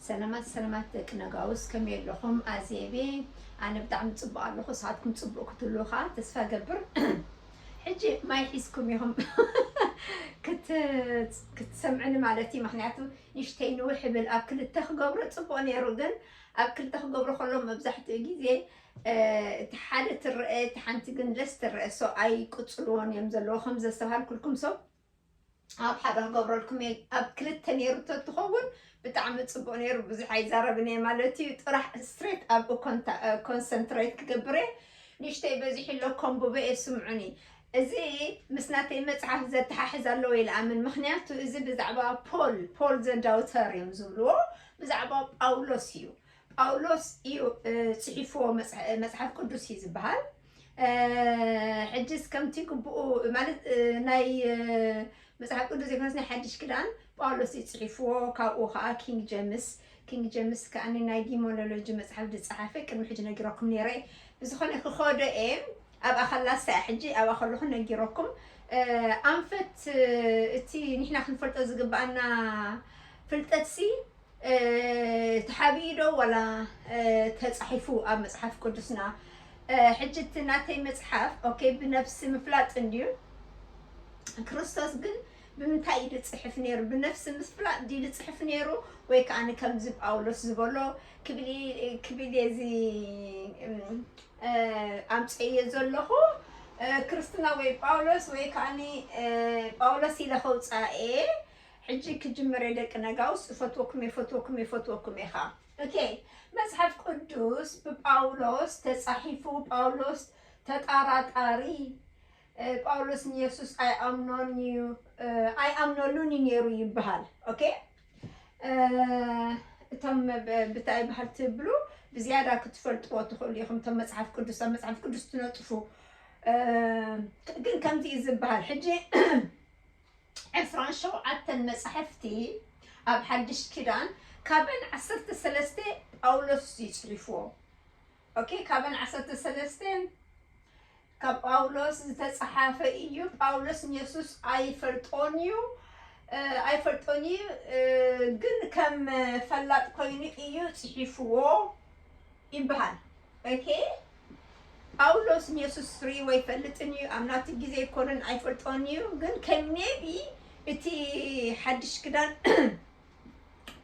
ሰላማት ሰላማት ደቂ ነጋውስ፣ ከመይ ኣለኹም? ኣዜቤ፣ ኣነ ብጣዕሚ ጽቡቕ ኣለኹ፣ ንስኻትኩም ጽቡቕ ክትህልዉ ከኣ ተስፋ ገብር። ሕጂ ማይ ሒዝኩም ኢኹም ክት-፣ ክትሰምዕኒ ማለት እዩ። ምኽንያቱ ንእሽተይ ንውሕ ይብል፣ ኣብ ክልተ ክገብሮ ጽቡቕ ነይሩ፣ ግን ኣብ ክልተ ክገብሮ ከሎ መብዛሕትኡ ግዜ፣ እ፣ እቲ ሓደ ትረአ፣ እቲ ሓንቲ ግን ለስ ትረአ። ሶ ኣይቅጽልዎን እዮም ዘለዎ፣ ከም ዘስተብሃልኩልኩም። ሶ ኣብ ሓደ ክገብረልኩም እየ። ኣብ ክልተ ነይሩ ተትኸውን ብጣዕሚ ጽቡቕ ነይሩ። ብዙሕ ኣይዛረብን እየ ማለት እዩ። ጥራሕ ስትሬት ኣብኡ ኮንታ-፣ እ፣ ኮንሰንትሬት ክገብር እየ። ንእሽተይ በዚሑ ኣሎ፣ ከንብቦ እየ፣ ስምዑኒ። እዚ ምስ ናተይ መጽሓፍ ዘተሓሕዝ ኣለዎ ኢለ ኣምን። ምኽንያቱ እዚ ብዛዕባ ፖል፣ ፖል ዘ ዳውተር እዮም ዝብልዎ፣ ብዛዕባ ጳውሎስ እዩ። ጳውሎስ እዩ፣ እ፣ ጽሒፍዎ፣ መጽሐ-፣ መጽሓፍ ቅዱስ እዩ ዝበሃል። እ፣ ሕጅስ ከምቲ ግቡኡ ማለት፣ እ፣ ናይ፣ እ፣ መጽሓፍ ቅዱስ ዘይኮነስ ናይ ሓድሽ ክዳን ጳውሎስ እዩ ጽሒፍዎ። ካብኡ ኸኣ ኪንግ ጀምስ፣ ኪንግ ጀምስ ከኣ ናይ ዲሞኖሎጂ መጽሓፍ ዝጸሓፈ ቅድሚ ሕጂ ነጊረኩም ነይረ። ብዝኾነ ክኸዶ እየ፣ ኣብኣ ከላሳ እያ ሕጂ፣ ኣብኣ ከለኹ ነጊረኩም። እ፣ ኣንፈት፣ እ፣ እቲ ንሕና ክንፈልጦ ዝግብኣና ፍልጠትሲ፣ እ፣ ተሓቢኡ ዶ ዋላ፣ እ፣ ተጻሒፉ ኣብ መጽሓፍ ቅዱስና? እ፣ ሕጂ እቲ ናተይ መጽሓፍ፣ ኦኬ፣ ብነፍሲ ምፍላጥ እንድዩ። ክርስቶስ ግን ብምንታይ እዩ ዝጽሕፍ ነይሩ? ብነፍሲ ምፍላጥ ድዩ ዝጽሕፍ ነይሩ? ወይ ከኣ ከምዚ ጳውሎስ ዝበሎ ክብል፣ ክብል እየ እዚ፣ እም፣ እ፣ ኣምጽእዮ ዘለኹ፣ እ፣ ክርስትና ወይ ጳውሎስ ወይ ከኣኒ፣ እ፣ ጳውሎስ ኢለ ከውጽኣ እየ። ሕጂ ክጅምር እየ ደቂ ነጋውስ፣ እፈትወኩም እየ፣ እፈትወኩም እየ፣ እፈትወኩም እየ ኸኣ። ኦኬ፣ መጽሓፍ ቅዱስ ብጳውሎስ ተጻሒፉ፣ ጳውሎስ ተጣራጣሪ፣ እ፣ ጳውሎስ ንየሱስ ኣይኣምኖን እዩ፣ እ፣ ኣይኣምነሉን እዩ ነይሩ ይበሃል። ኦኬ፣ እ፣ እቶም ብ-፣ ብታይ በሃል ትብሉ ብዝያዳ ክትፈልጥዎ ትኽእሉ ኢኹም። እቶም መጽሓፍ ቅዱስ፣ ኣብ መጽሓፍ ቅዱስ ትነጥፉ፣ እ፣ ግን ከምዚ እዩ ዝበሃል። ሕጂ ዕስራን ሸውዓተን መጻሕፍቲ ኣብ ሓድሽ ኪዳን ካብን ዓሰርተ ሰለስተ ጳውሎስ እዩ ጽሒፍዎ። ኦኬ፣ ካብን ዓሰርተ ሰለስተ ካብ ጳውሎስ ዝተጻሓፈ እዩ። ጳውሎስ ንየሱስ ኣይፈልጦን እዩ፣ እ፣ ኣይፈልጦን እዩ፣ እ፣ ግን ከም ፈላጥ ኮይኑ እዩ ጽሒፍዎ ይበሃል። ኦኬ፣ ጳውሎስ ንየሱስ ርእይዎ ኣይፈልጥን እዩ፣ ኣብ ናቱ ግዜ ኣይኮነን፣ ኣይፈልጦን እዩ፣ ግን ከም ሜቢ እቲ ሓድሽ ክዳን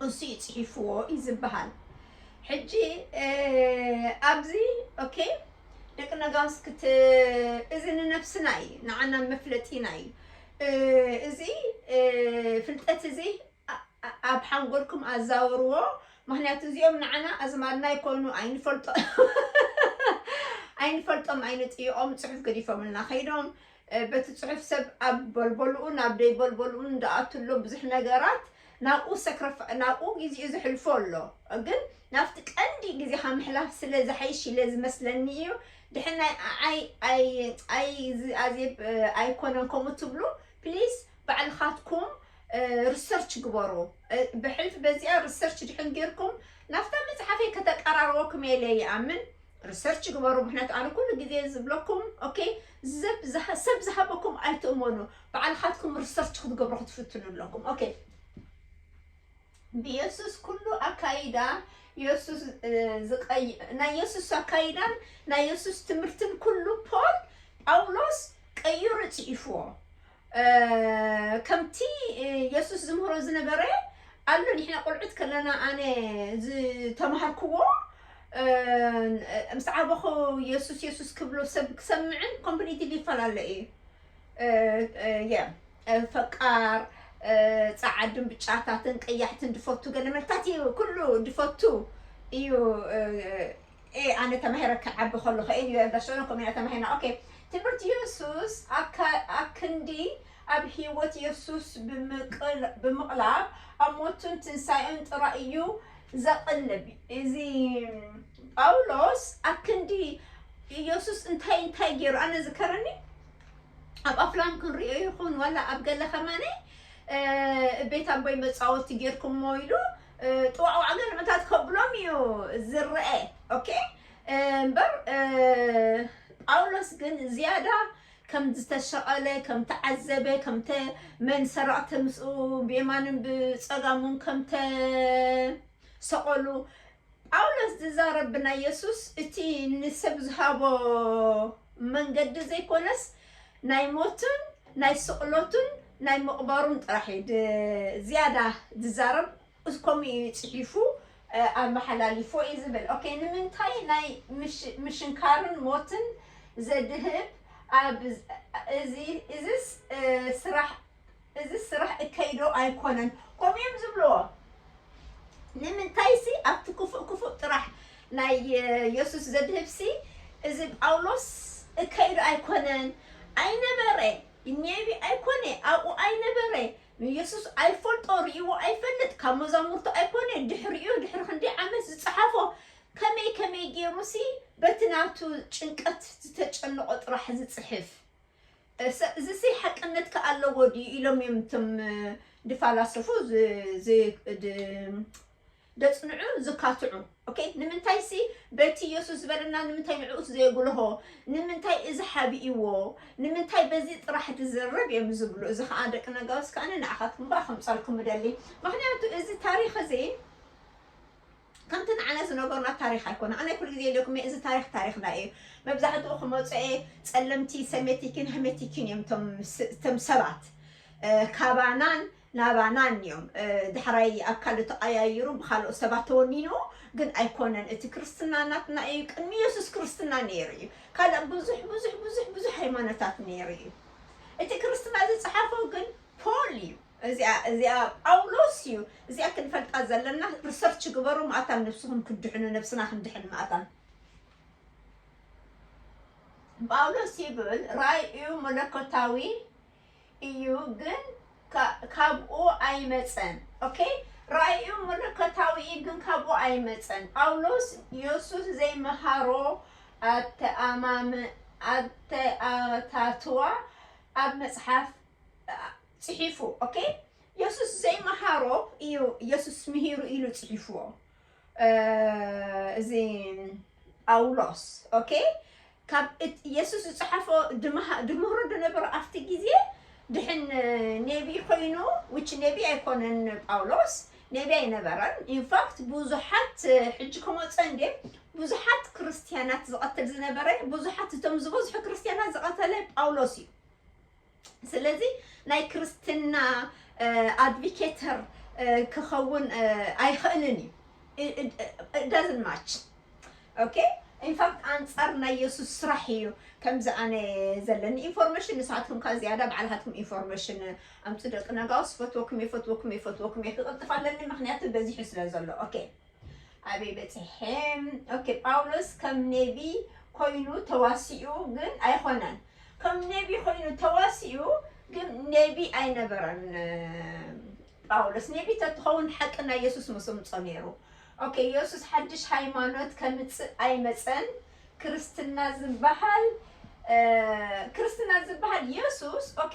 እሱ እዩ ጽሒፍዎ እዩ ዝበሃል። ሕጂ፣ እ፣ ኣብዚ፣ ኦኬ፣ ደቂ ነጋውስ ክት-፣ እዚ ንነፍስና እዩ፣ ንዓና መፍለጢና እዩ። እ፣ እዚ፣ እ፣ ፍልጠት እዚ ኣ-፣ ኣ-፣ ኣብ ሓንጎልኩም ኣዛወርዎ። ምኽንያቱ እዚኦም ንዓና ኣዝማድና ይኮኑ፣ ኣይንፈልጦ-፣ ኣይንፈልጦም፣ ኣይንጥይቖም፣ ጽሑፍ ገዲፎምልና ከይዶም። እ፣ በቲ ጽሑፍ ሰብ ኣብ በልበልኡ ናብ ደይበልበልኡ እንዳኣቱ ኣሎ ብዙሕ ነገራት ናብኡ ሰክረፍ-፣ ናብኡ ግዜኡ ዘሕልፎ ኣሎ። ግን ናብቲ ቀንዲ ግዜኻ ምሕላፍ ስለ ዝሓይሽ ኢለ ዝመስለኒ እዩ። ድሕን ናይ ኣይ-፣ ኣይ-፣ ኣይ-፣ ዝ-፣ ኣዜብ፣ እ፣ ኣይኮነን ከምኡ ትብሉ፣ ፕሊስ ባዕልኻትኩም፣ እ፣ ሪሰርች ግበሩ። እ፣ ብሕልፊ በዚኣ ሪሰርች ድሕን ጌርኩም ናብታ መጽሓፈይ ከተቀራርበኩም እየ ኢለ ይኣምን። ሪሰርች ግበሩ። ምኽንያቱ ኣነ ኩሉ ግዜ ዝብለኩም፣ ኦኬ፣ ሰብ ዝሃ-፣ ሰብ ዝሃበኩም ኣይትእመኑ። ባዕልኻትኩም ሪሰርች ክትገብሩ ክትፍትኑ ኣለኩም። ኦኬ። ብየሱስ ኩሉ ኣካይዳ የሱስ፣ እ፣ ዝቀይ-፣ ናይ የሱስ ኣካይዳን ናይ የሱስ ትምህርትን ኩሉ ፖል ጳውሎስ ቀይሩ ጽሒፍዎ። እ፣ ከምቲ፣ እ፣ የሱስ ዝምህሮ ዝነበረ ኣሎ። ንሕና ቆልዑት ከለና ኣነ ዝተማሃርክዎ፣ እ፣ ምስ ዓበኹ የሱስ የሱስ ክብሎ ሰብ ክሰምዕን ኮምፕሊትሊ ይፈላለ እዩ። እ፣ እ፣ የ-፣ እ፣ ፈቃር፣ እ፣ ጸዓድን ብጫታትን ቀያሕትን ድፈቱ ገለ መልታት እዩ። ኩሉ ድፈቱ እዩ። እ፣ ኤ፣ ኣነ ተማሂረ ክዓቢ ከለኹ፣ ኤ፣ ዳሸኖ ከምኡ ኢና ተማሂርና። ኦኬ፣ ትምህርቲ የሱስ ኣካ-፣ ኣክንዲ ኣብ ህይወት የሱስ ብምቅል-፣ ብምቕላብ ኣብ ሞቱን ትንሳኤን ጥራይ እዩ ዘቕልብ። እዚ ጳውሎስ ኣክንዲ ኢየሱስ እንታይ እንታይ ገይሩ? ኣነ ዝከረኒ ኣብ ኣፍላም ክንሪኦ ይኹን ዋላ ኣብ ገለ ከማነ፣ እ፣ ቤት ኣቦይ መጻወቲ ጌርኩሞ ኢሉ፣ እ፣ ጥዋዕዋዕ ገለ ምታት ከብሎም እዩ ዝረአ። ኦኬ፣ እ፣ እምበር፣ እ፣ ጳውሎስ ግን ዝያዳ ከም ዝተሸቐለ፣ ከም ተዓዘበ፣ ከም ተ-፣ መን ሰረቕቲ ምስኡ ብየማንን ብጸጋሙን ከም ተ-፣ ሰቐሉ። ጳውሎስ ዝዛረብ ብናይ የሱስ እቲ ንሰብ ዝሃቦ መንገዲ ዘይኮነስ ናይ ሞቱን ናይ ስቕሎቱን ናይ ምቕባሩን ጥራሕ እዩ ድ- ዝያዳ ዝዛረብ። እስ- ከምኡ እዩ ጽሒፉ፣ እ፣ ኣመሓላሊፎ እዩ ዝብል። ኦኬ፣ ንምንታይ ናይ ምሽ- ምሽንካርን ሞትን ዘድህብ ኣብ እዚ እዚስ እ፣ ስራሕ እዚ ስራሕ እከይዶ ኣይኮነን? ከምኡ እዮም ዝብልዎ። ንምንታይሲ ኣብቲ ክፉእ ክፉእ ጥራሕ ናይ የሱስ ዘድህብሲ እዚ ጳውሎስ እከይዶ ኣይኮነን? ኣይነበረ፣ ሜቢ ኣይኮነ፣ ኣብኡ ኣይነበረ፣ ንየሱስ ኣይፈልጦ፣ ርእይዎ ኣይፈልጥ፣ ካብ መዛሙርቱ ኣይኮነ፣ ድሕሪኡ ድሕሪ ክንደይ ዓመት ዝጸሓፎ ከመይ ከመይ ገይሩሲ በቲ ናቱ ጭንቀት ዝተጨነቆ ጥራሕ ዝጽሕፍ? እሰ- እዚሲ ሓቅነት ከ ኣለዎ ድዩ ኢሎም እዮም እቶም እ፣ ድፋላሰፉ ዝ- ዝ- ድ- ደጽንዑ ዝካትዑ። ኦኬ፣ ንምንታይ ሲ በቲ ኢየሱስ ዝበለና ንምንታይ ንዕኡስ ዘየጉልሆ? ንምንታይ እዚ ሓቢእዎ? ንምንታይ በዚ ጥራሕ ትዘረብ እዮም ዝብሉ። እዚ ከዓ ደቂ ነጋውስ ከኣነ ንዓኻትኩም ባ ከምጻልኩም ምደሊ። ምክንያቱ እዚ ታሪኽ እዚ ከምቲ ንዓና ዝነገሩና ታሪኽ ኣይኮነ። ኣነ ኩሉ ግዜ ኢለኩም እየ፣ እዚ ታሪኽ ታሪኽና እዩ። መብዛሕትኡ ክመፁ እየ ጸለምቲ ሰሜቲክን ሄሜቲክን እዮም እቶም ስ- እቶም ሰባት እ፣ ካባናን ናባናን እዮም። እ፣ ዳሕራይ ኣካሉ ተቐያይሩ ብካልኦት ሰባት ተወኒኑ ግን ኣይኮነን። እቲ ክርስትና ናትና እዩ። ቅድሚ የሱስ ክርስትና ነይሩ እዩ። ካልእ ብዙሕ ብዙሕ ብዙሕ ብዙሕ ሃይማኖታት ነይሩ እዩ። እቲ ክርስትና ዝጸሓፎ ግን ፖል እዩ። እዚኣ እዚኣ ጳውሎስ እዩ። እዚኣ ክንፈልጣ ዘለና። ሪሰርች ግበሩ፣ ማእታን ነብስኹም ክትድሕኑ፣ ነብስና ክንድሕን ማእታን። ጳውሎስ ይብል ራእዩ መለኮታዊ እዩ፣ ግን ካ- ካብኡ ኣይመጸን። ኦኬ፣ ራእዩ መለኮታዊ እዩ፣ ግን ካብኡ ኣይመጸን። ጳውሎስ የሱስ ዘይመሃሮ ኣተኣማም ኣተኣታትዋ ኣብ መጽሓፍ ጽሒፉ። ኦኬ፣ የሱስ ዘይመሃሮ እዩ የሱስ ምሂሩ ኢሉ ጽሒፍዎ። እ፣ እዚ ጳውሎስ። ኦኬ፣ ካብ እት- የሱስ ዝጸሓፎ ድምሃ- ድምህሮ ዝነበረ ኣብቲ ግዜ ድሕን ኔቢ ኮይኑ፣ ውች ኔቢ ኣይኮነን ጳውሎስ፣ ኔቢ ኣይነበረን። ኢንፋክት ብዙሓት ሕጂ ከመፀ እንዴ ብዙሓት ክርስትያናት ዝቐትል ዝነበረ፣ ብዙሓት እቶም ዝበዝሑ ክርስትያናት ዝቐተለ ጳውሎስ እዩ። ስለዚ ናይ ክርስትና ኣድቮኬተር ክኸውን ኣይኽእልን እዩ። ዳዝን ማች። ኦኬ፣ ኢንፋክት ኣንጻር ናይ የሱስ ስራሕ እዩ። ከምዚ ኣነ ዘለኒ ኢንፎርሜሽን ንስኻትኩም ካብ ዝያዳ ባዕልኻትኩም ኢንፎርሜሽን ኣምፁ። ደቂ ነጋውስ ፈትወኩም እየ፣ ፈትወኩም እየ፣ ፈትወኩም እየ። ክቕልጥፍ ኣለኒ፣ ምክንያቱ በዚሑ ስለ ዘሎ። ኦኬ፣ ኣበይ በፂሐ? ኦኬ፣ ጳውሎስ ከም ኔቢ ኮይኑ ተዋሲኡ ግን ኣይኮነን። ከም ኔቢ ኮይኑ ተዋሲኡ ግን ኔቢ ኣይነበረን። ጳውሎስ ኔቢ ተትኸውን ሓቂ ናይ የሱስ ምስ ኣምጾ ነይሩ። ኦኬ፣ የሱስ ሓድሽ ሃይማኖት ከምጽእ ኣይመጸን። ክርስትና ዝበሃል እ፣ ክርስትና ዝበሃል የሱስ፣ ኦኬ፣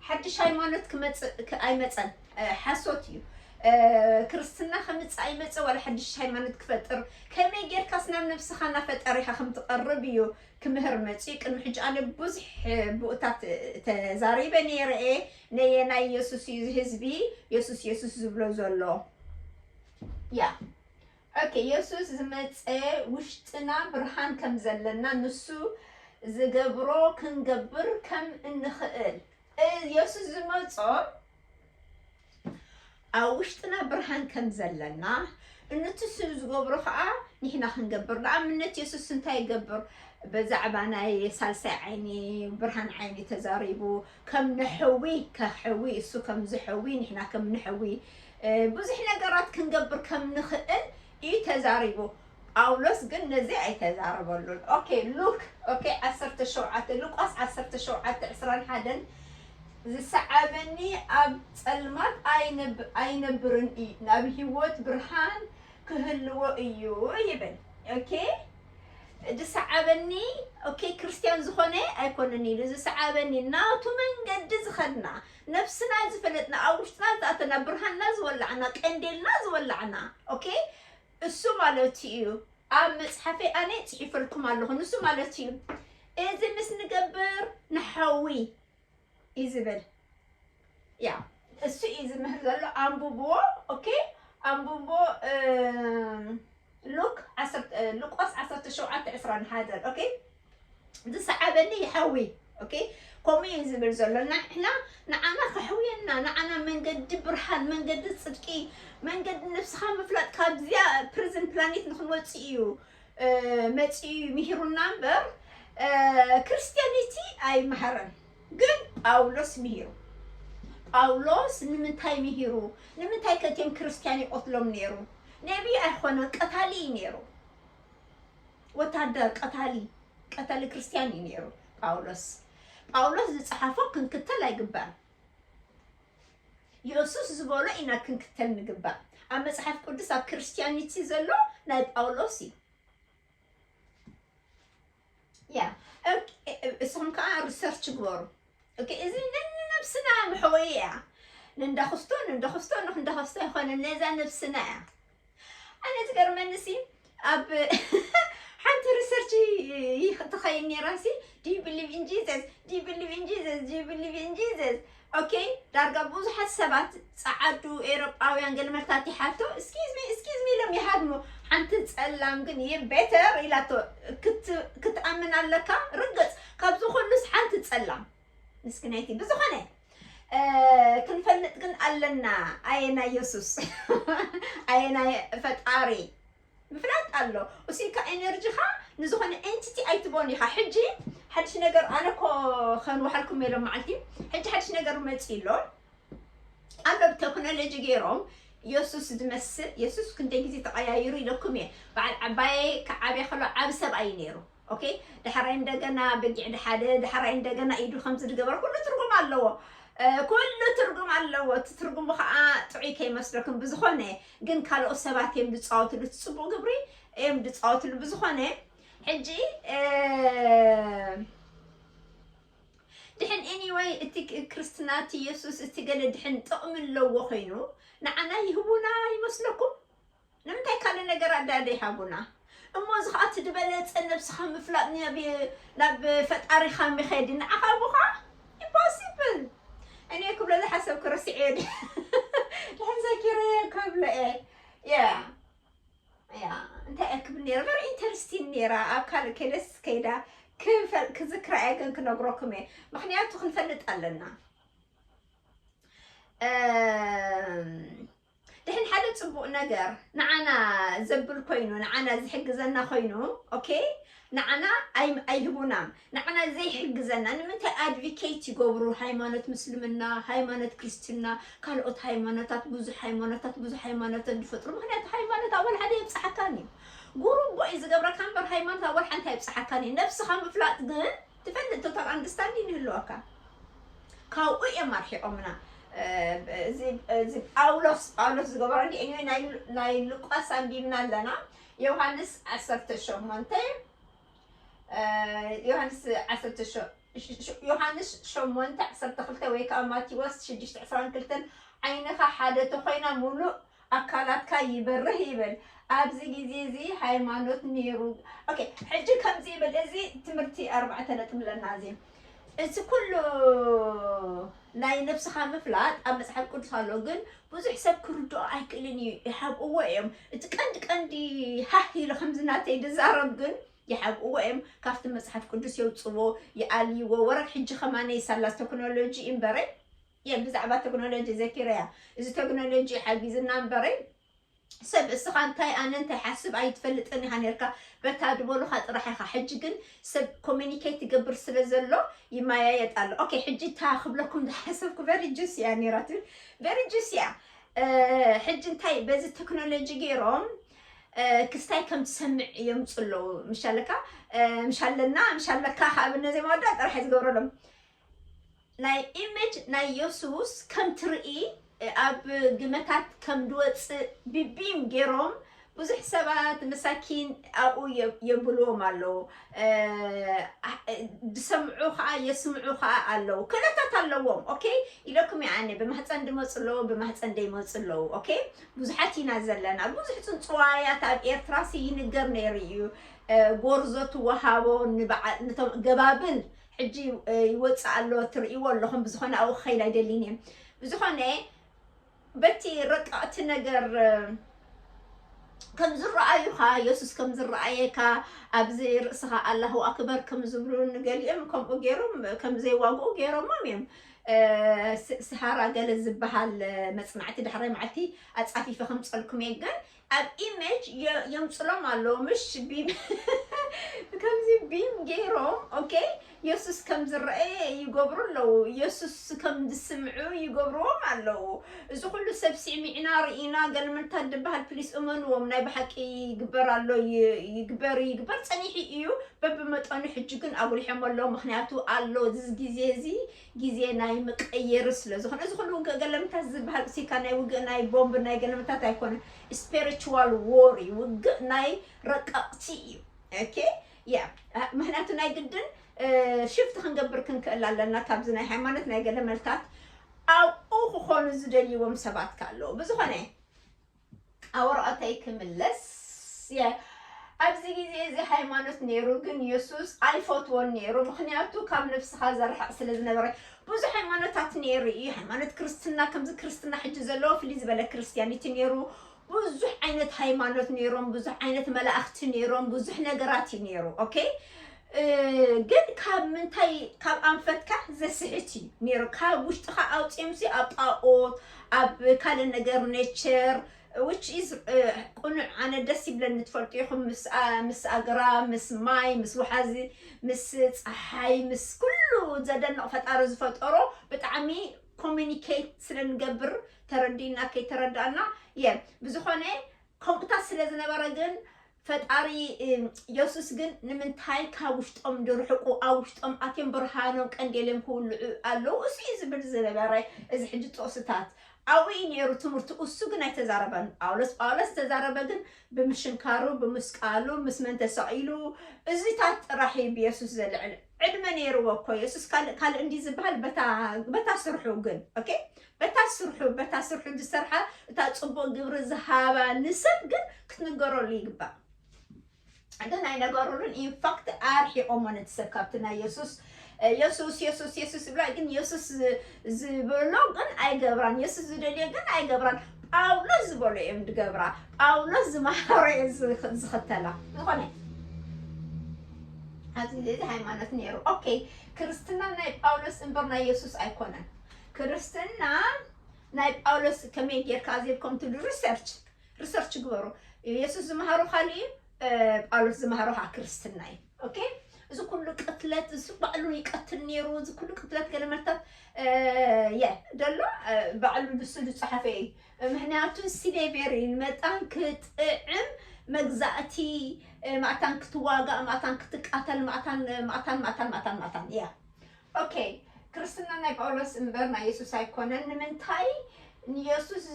ሓድሽ ሃይማኖት ክመጽእ ክ- ኣይመጸን። እ፣ ሓሶት እዩ። እ፣ ክርስትና ከምጽእ ኣይመጸ ዋላ ሓድሽ ሃይማኖት ክፈጥር። ከመይ ጌርካስ ናብ ነብስኻ እናፈጠሪኻ ከም ትቐርብ እዩ ክምህር መጽዩ። ቅድሚ ሕጂ ኣነ ብዙሕ ብኡታት ተዛሪበ ነይረ እየ። ነየናይ የሱስ እዩ እዚ ህዝቢ የሱስ የሱስ ዝብሎ ዘሎ? ያ፣ ኦኬ፣ የሱስ ዝመጸ ውሽጥና ብርሃን ከም ዘለና ንሱ ዝገብሮ ክንገብር ከም እንኽእል። እ፣ የሱስ ዝመጾ ኣብ ውሽጥና ብርሃን ከም ዘለና፣ እንቲ ስብ ዝገብሮ ከዓ ንሕና ክንገብር። ንኣብነት የሱስ እንታይ ይገብር? ብዛዕባ ናይ ሳልሳይ ዓይኒ ብርሃን ዓይኒ ተዛሪቡ፣ ከም ንሕዊ ከሕዊ፣ እሱ ከም ዝሕዊ ንሕና ከም ንሕዊ፣ እ፣ ብዙሕ ነገራት ክንገብር ከም ንኽእል እዩ ተዛሪቡ። ጳውሎስ ግን ነዚ ኣይተዛረበሉን። ኦኬ፣ ሉክ፣ ኦኬ፣ ዓሰርተ ሸውዓተ፣ ሉቃስ ዓሰርተ ሸውዓተ ዕስራን ሓደን፣ ዝሰዓበኒ ኣብ ጸልማት ኣይነብ- ኣይነብርን እዩ፣ ናብ ህይወት ብርሃን ክህልዎ እዩ ይብል። ኦኬ፣ ዝሰዓበኒ፣ ኦኬ፣ ክርስትያን ዝኾነ ኣይኮነን ኢሉ ዝሰዓበኒ፣ ናቱ መንገዲ ዝኸድና፣ ነብስና ዝፈለጥና፣ ኣብ ውሽጥና ዝኣተና፣ ብርሃንና ዝወላዕና፣ ቀንዴልና ዝወላዕና፣ ኦኬ፣ እሱ ማለት እዩ። ኣብ መጽሓፈይ ኣነ ጽሒፈልኩም ኣለኹ። ንሱ ማለት እዩ፣ እዚ ምስ ንገብር ንሓዊ እዩ ዝብል። ያ፣ እሱ እዩ ዝምህር ዘሎ። ኣንብብዎ። ኦኬ፣ ኣንብቦ። ሉክ ሉቃስ ዓሰርተ ሸውዓተ ዕስራን ሓደን። ኦኬ፣ ዝሰዓበኒ ይሓዊ። ኦኬ፣ ከምኡ እዩ ዝብል ዘሎ። ንሕና ንዓና ከሕውየና፣ ንዓና መንገዲ ብርሃን፣ መንገዲ ጽድቂ፣ መንገዲ ነብስኻ ምፍላጥ፣ ካብዚያ ፕሪዝን ፕላኔት ንክንወጽእ እዩ መጺኡ ምሂሩና እምበር ክርስትያኒቲ ኣይመሃረን። ግን ጳውሎስ ምሂሩ። ጳውሎስ ንምንታይ ምሂሩ? ንምንታይ ከ እቲኦም ክርስትያን ይቆትሎም ነይሩ? ነቢይ ኣይኮነን፣ ቀታሊ እዩ ነይሩ። ወታደር ቀታሊ፣ ቀታሊ ክርስትያን እዩ ነይሩ ጳውሎስ። ጳውሎስ ዝጸሓፎ ክንክተል ኣይግባእን። የሱስ ዝበሎ ኢና ክንክተል ንግባእ። ኣብ መጽሓፍ ቅዱስ ኣብ ክርስትያኒቲ ዘሎ ናይ ጳውሎስ እዩ። ያ እሶም ከዓ ሪሰርች ግበሩ። ኦኬ፣ እዚ ነንነብስና መሕወይ እያ። ንንዳክስቶ ንንዳክስቶ ንክንዳክስቶ ይኮነ ነዛ ነብስና እያ። ኣነ ዝገርመኒ ሲ ኣብ ሓንቲ ሪሰርች ትኸይድ ነይራ ሲ do you believe in Jesus do you believe in Jesus do you believe in Jesus? ኦኬ፣ ዳርጋ ብዙሓት ሰባት ጸዓዱ ኤውሮጳውያን ገለ መልታት ይሓቶ፣ excuse me excuse me ኢሎም ይሃድሙ። ሓንቲ ጸላም ግን you better ኢላቶ፣ ክትኣምን ኣለካ። ርግጽ ካብዚ ኩሉስ ሓንቲ ጸላም ምስክነይቲ። ብዝኾነ ክንፈልጥ ግን ኣለና ኣየናይ የሱስ ኣየናይ ፈጣሪ ምፍላጥ ኣሎ። እሱካ ኤነርጂኻ ንዝኾነ ኤንቲቲ ኣይትቦን ኢኻ። ሕጂ ሓድሽ ነገር ኣነ ኮ ከንውሓልኩም ኢሎም መዓልቲ ሕጂ ሓድሽ ነገር መፂ ኣሎ ኣሎ ብቴክኖሎጂ ገይሮም የሱስ ዝመስል የሱስ ክንደይ ግዜ ተቐያይሩ ኢለኩም እየ። በዓል ዓባየ ክዓብያ ከሎ ዓብ ሰብኣይ ነይሩ። ኦኬ፣ ዳሕራይ እንደገና በጊዕ ድሓደ ዳሕራይ እንደገና ኢዱ ከምዚ ዝገበረ ኩሉ ትርጉም ኣለዎ። ኩሉ ትርጉም ኣለዎ። እቲ ትርጉሙ ከዓ ጥዑይ ከይመስለኩም ብዝኾነ ግን ካልኦት ሰባት እዮም ዝፃወትሉ እቲ ፅቡቅ ግብሪ እዮም ዝፃወትሉ ብዝኾነ ሕጂ ድሕን anyway እቲ ክርስትና እቲ የሱስ እቲ ገለ ድሕን ጥቕሚ ኣለዎ ኮይኑ ንዓና ይህቡና ይመስለኩም? ንምንታይ ካልእ ነገር ኣዳደ ይሃቡና? እሞ እዚ ከዓ እቲ ዝበለፀ ነብስኻ ምፍላጥ ናብ ፈጣሪኻ ምኸዲ ንዓኻ ኣቦኻ ኢምፖሲብል። እኔ ክብሎ ዝሓሰብኩ ረሲዐ ድሕን ዘኪረ ክብሎ እየ ያ ያ እንታይ እያ ክብል ነይረ very interesting ነይራ ኣብ ካልእ ከይደስ ከይዳ ክዝክራ እየ ግን ክነግረኩም እየ ምክንያቱ ክንፈልጥ ኣለና ድሕን ሓደ ፅቡቅ ነገር ንዓና ዘብል ኮይኑ ንዓና ዝሕግዘና ኮይኑ ኦኬ ንዓና ኣይህቡናም ንዓና ዘይሕግዘና ንምንታይ ኣድቪኬት ይገብሩ ሃይማኖት ምስልምና ሃይማኖት ክርስትና ካልኦት ሃይማኖታት ብዙሕ ሃይማኖታት ብዙሕ ሃይማኖታት ዝፈጥሩ ምክንያቱ ሃይማኖት ኣወል ሓደ የብፅሓካን እዩ ጉሩቦ እዩ ዝገብረካ እምበር ሃይማኖት ኣወል ሓንቲ ኣይብፅሓካን እዩ ነብስካ ምፍላጥ ግን ትፈልጥ ቶታል ኣንደርስታንዲንግ ይህልወካ ካብኡ እዮም ኣርሒቆምና እዚ ጳውሎስ ጳውሎስ ዝገበሮ ናይ ሉቃስ ኣንቢብና ኣለና ዮሃንስ ዓሰርተ ሸሞንተ ዮሃንስ ዓሰርተ ዮሃንስ ሸሞንተ ዓሰርተ ክልተ ወይ ከዓ ማቴዎስ ሽዱሽተ ዕስራን ክልተን ዓይንኻ ሓደ ተኮይና ሙሉእ ኣካላትካ ይበርህ ይብል ኣብዚ ግዜ እዚ ሃይማኖት ነይሩ ኦኬ ሕጂ ከምዚ ይብል እዚ ትምህርቲ ኣርባዕተ ነጥቢ ኣለና እዚ እዚ ኩሉ ናይ ነብስኻ ምፍላጥ ኣብ መፅሓፍ ቅዱስ ኣሎ ግን ብዙሕ ሰብ ክርድኦ ኣይክእልን እዩ ይሓብእዎ እዮም እቲ ቀንዲ ቀንዲ ሃህ ኢሉ ከምዚ ናተይ ዝዛረብ ግን ይሓብእዎ እዮም ካብቲ መፅሓፍ ቅዱስ የውፅዎ ይኣልይዎ ወረግ ሕጂ ከማነ ይሳላስ ቴክኖሎጂ እምበረ እየ ብዛዕባ ቴክኖሎጂ ዘኪረያ እዚ ቴክኖሎጂ ሓጊዝና እምበረይ ሰብ እስኻ እንታይ ኣነ እንታይ ሓስብ ኣይትፈልጥን ኢኻ ነርካ በታ ዝበሉኻ ጥራሕ ኢኻ ሕጂ ግን ሰብ ኮሚኒኬት ይገብር ስለ ዘሎ ይመያየጥ ኣሎ ኦኬ ሕጂ እታ ክብለኩም ዝሓሰብኩ ቨሪ ጁስ እያ ነራ ትብል ቨሪ ጁስ እያ ሕጂ እንታይ በዚ ቴክኖሎጂ ገይሮም ክስታይ ከም ትሰምዕ የምፁ ኣለዉ ምሻለካ ምሻለና ምሻለካ ካብ ነዘይ መወዳ ጥራሕ ዝገብረሎም ናይ ኢሜጅ ናይ የሱስ ከም ትርኢ ኣብ ግመታት ከም ድወፅእ ብቢም ገይሮም ብዙሕ ሰባት መሳኪን ኣብኡ የብልዎም ኣለዉ ዝሰምዑ ከዓ የስምዑ ከዓ ኣለዉ ክእለታት ኣለዎም ኦኬ ኢለኩም ኣነ ብማህፀን ድመፁ ኣለዉ ብማህፀን ደይመፁ ኣለዉ ኦኬ ብዙሓት ኢና ዘለና ብዙሕ ፅንፅዋያት ኣብ ኤርትራ ይንገር ነይሩ እዩ ጎርዞ ትወሃቦ ንበዓል ነቶም ገባብን ሕጂ ይወፅእ ኣሎ ትርእይዎ ኣለኹም ብዝኾነ ኣብኡ ክኸይድ ኣይደልን እየ ብዝኾነ በቲ ረቀቕቲ ነገር ከም ዝረኣዩኻ፣ የሱስ ከም ዝረኣየካ፣ ኣብዚ ርእስኻ ኣላሁ ኣክበር ከም ዝብሉ ንገሊኦም ከምኡ ገይሮም ከም ዘይዋግኡ ገይሮሞም እዮም። እ፣ ስ-፣ ስሃራ ገለ ዝበሃል መጽናዕቲ ዳሕራይ መዓልቲ ኣጻፊፈ ከምጸልኩም እየ፣ ግን ኣብ ኢሜጅ የ-፣ የምጽሎም ኣለዉ፣ ምሽ ቢም ከምዚ ቢም ገይሮም፣ ኦኬ፣ የሱስ ከም ዝረኣየ ይገብሩ ኣለዉ፣ የሱስ ከም ዝስምዑ ይገብርዎም ኣለዉ። እዚ ኩሉ ሰብ ሲዕሚዕና ርኢና ገለመልታት ዝበሃል ፕሊስ እመንዎም፣ ናይ ብሓቂ ይግበር ኣሎ፣ ይ-፣ ይግበር፣ ይግበር ጸኒሑ እዩ። በብመጠኑ ሕጂ ግን ኣጉሊሖም ኣለዉ፣ ምኽንያቱ ኣሎ፣ እዚ ግዜ እዚ ግዜ ናይ መቀየሪ ስለ ዝኾነ፣ እዚ ኩሉ ውግእ ገለመልታት ዝበሃል ርኢስካ ናይ ውግእ ናይ ቦምብ ናይ ገለመልታት ኣይኮነን፣ ስፒሪቹዋል ዎር እዩ፣ ውግእ ናይ ረቀቕቲ እዩ። ኦኬ፣ ያ፣ ምኽንያቱ ናይ ግድን ሽፍት ክንገብር ክንክእል ኣለና ካብዚ ናይ ሃይማኖት ናይ ገለመልታት። ኣብኡ ክኾኑ ዝደልይዎም ሰባት ከ ኣለዉ። ብዝኾነ ኣብ ወረቐተይ ክምለስ፣ የ-፣ ኣብዚ ግዜ እዚ ሃይማኖት ነይሩ፣ ግን የሱስ ኣይፈትዎን ነይሩ፣ ምኽንያቱ ካብ ነብስኻ ዘርሕቕ ስለ ዝነበረ። ብዙሕ ሃይማኖታት ነይሩ እዩ። ሃይማኖት ክርስትና፣ ከምዚ ክርስትና ሕጂ ዘለዎ ፍልይ ዝበለ ክርስትያኒቲ ነይሩ። ብዙሕ ዓይነት ሃይማኖት ነይሮም፣ ብዙሕ ዓይነት መላእኽቲ ነይሮም፣ ብዙሕ ነገራት እዩ ነይሩ። ኦኬ፣ እ፣ ግን ካብ ምንታይ፣ ካብ ኣንፈትካ ዘስሕት እዩ ነይሩ። ካብ ውሽጥኻ ኣውፂኦምሲ ኣብ ጣኦት፣ ኣብ ካልእ ነገር፣ ኔቸር፣ which is፣ እ፣ ቅኑዕ፣ ኣነ ደስ ይብለኒ፣ ትፈልጡ ኢኹም፣ ምስ፣ ኣ-፣ ምስ ኣግራብ፣ ምስ ማይ፣ ምስ ወሓዚ፣ ምስ ፀሓይ፣ ምስ ኩሉ ዘደንቕ ፈጣሪ ዝፈጠሮ ብጣዕሚ ኮሚኒኬት ስለ ንገብር፣ ተረዲእና ከይተረዳእና፣ የ-፣ ብዝኾነ ከምኡታት ስለ ዝነበረ ግን ፈጣሪ፣ እም፣ የሱስ ግን ንምንታይ ካብ ውሽጦም ድርሕቁ፣ ኣብ ውሽጦም ኣትዮም ብርሃኖም ቀንዴልዮም ክውልዑ ኣለዉ? እሱ እዩ ዝብል ዝነበረ። እዚ ሕጂ ጥቕስታት ኣብኡ እዩ ነይሩ ትምህርቱ፣ እሱ ግን ኣይተዛረበን። ጳውሎስ፣ ጳውሎስ ዝተዛረበ ግን ብምሽንካሩ፣ ብምስቃሉ፣ ምስ መን ተሰቒሉ፣ እዚታት ጥራሕ እዩ ብየሱስ ዘልዕል። ዕድመ ነይርዎ እኮ የሱስ፣ ካልእ፣ ካልእ እንዲ ዝበሃል በታ፣ በታ ስርሑ ግን፣ ኦኬ? በታ ስርሑ፣ በታ ስርሑ ዝሰርሓ፣ እታ ጽቡቕ ግብሪ ዝሃባ ንሰብ ግን ክትንገረሉ ይግባእ። ግን ኣይነገሩሉን። ኢንፋክት ኣርሒቖሞ ነቲ ሰብ ካብቲ ናይ የሱስ፣ የሱስ፣ የሱስ፣ የሱስ ይብላ፣ ግን የሱስ ዝ-፣ ዝበሎ ግን ኣይገብራን፣ የሱስ ዝደልዮ ግን ኣይገብራን። ጳውሎስ ዝበሎ እዮም ዝገብራ፣ ጳውሎስ ዝመሃሮ እየ ዝ-፣ ዝኽተላ። ዝኾነ ኣብዚ ግዜ እዚ ሃይማኖት ነይሩ። ኦኬ፣ ክርስትና ናይ ጳውሎስ እምበር ናይ የሱስ ኣይኮነን። ክርስትና ናይ ጳውሎስ ከመይ ጌርካ ኣዜብ ከም ትብሉ ሪሰርች፣ ሪሰርች ግበሩ። የሱስ ዝመሃሮ ካልእ እዩ፣ እ፣ ጳውሎስ ዝመሃሮ ከዓ ክርስትና እዩ። ኦኬ፣ እዚ ኩሉ ቅትለት፣ እዚ ባዕሉ ይቀትል ነይሩ፣ እዚ ኩሉ ቅትለት ገለመልታት፣ እ፣ የ-፣ ደሎ፣ እ፣ ባዕሉ ንሱ ዝጸሓፈ እዩ። ምኽንያቱ ስሌቨሪ፣ ንመጣን ክጥዕም መግዛእቲ፣ እ፣ ማእታን ክትዋጋእ፣ ማእታን ክትቃተል፣ ማእታን፣ ማእታን፣ ማእታን፣ ማእታን፣ ማእታን፣ ያ። ኦኬ፣ ክርስትና ናይ ጳውሎስ እምበር ናይ የሱስ ኣይኮነን። ንምንታይ ንየሱስ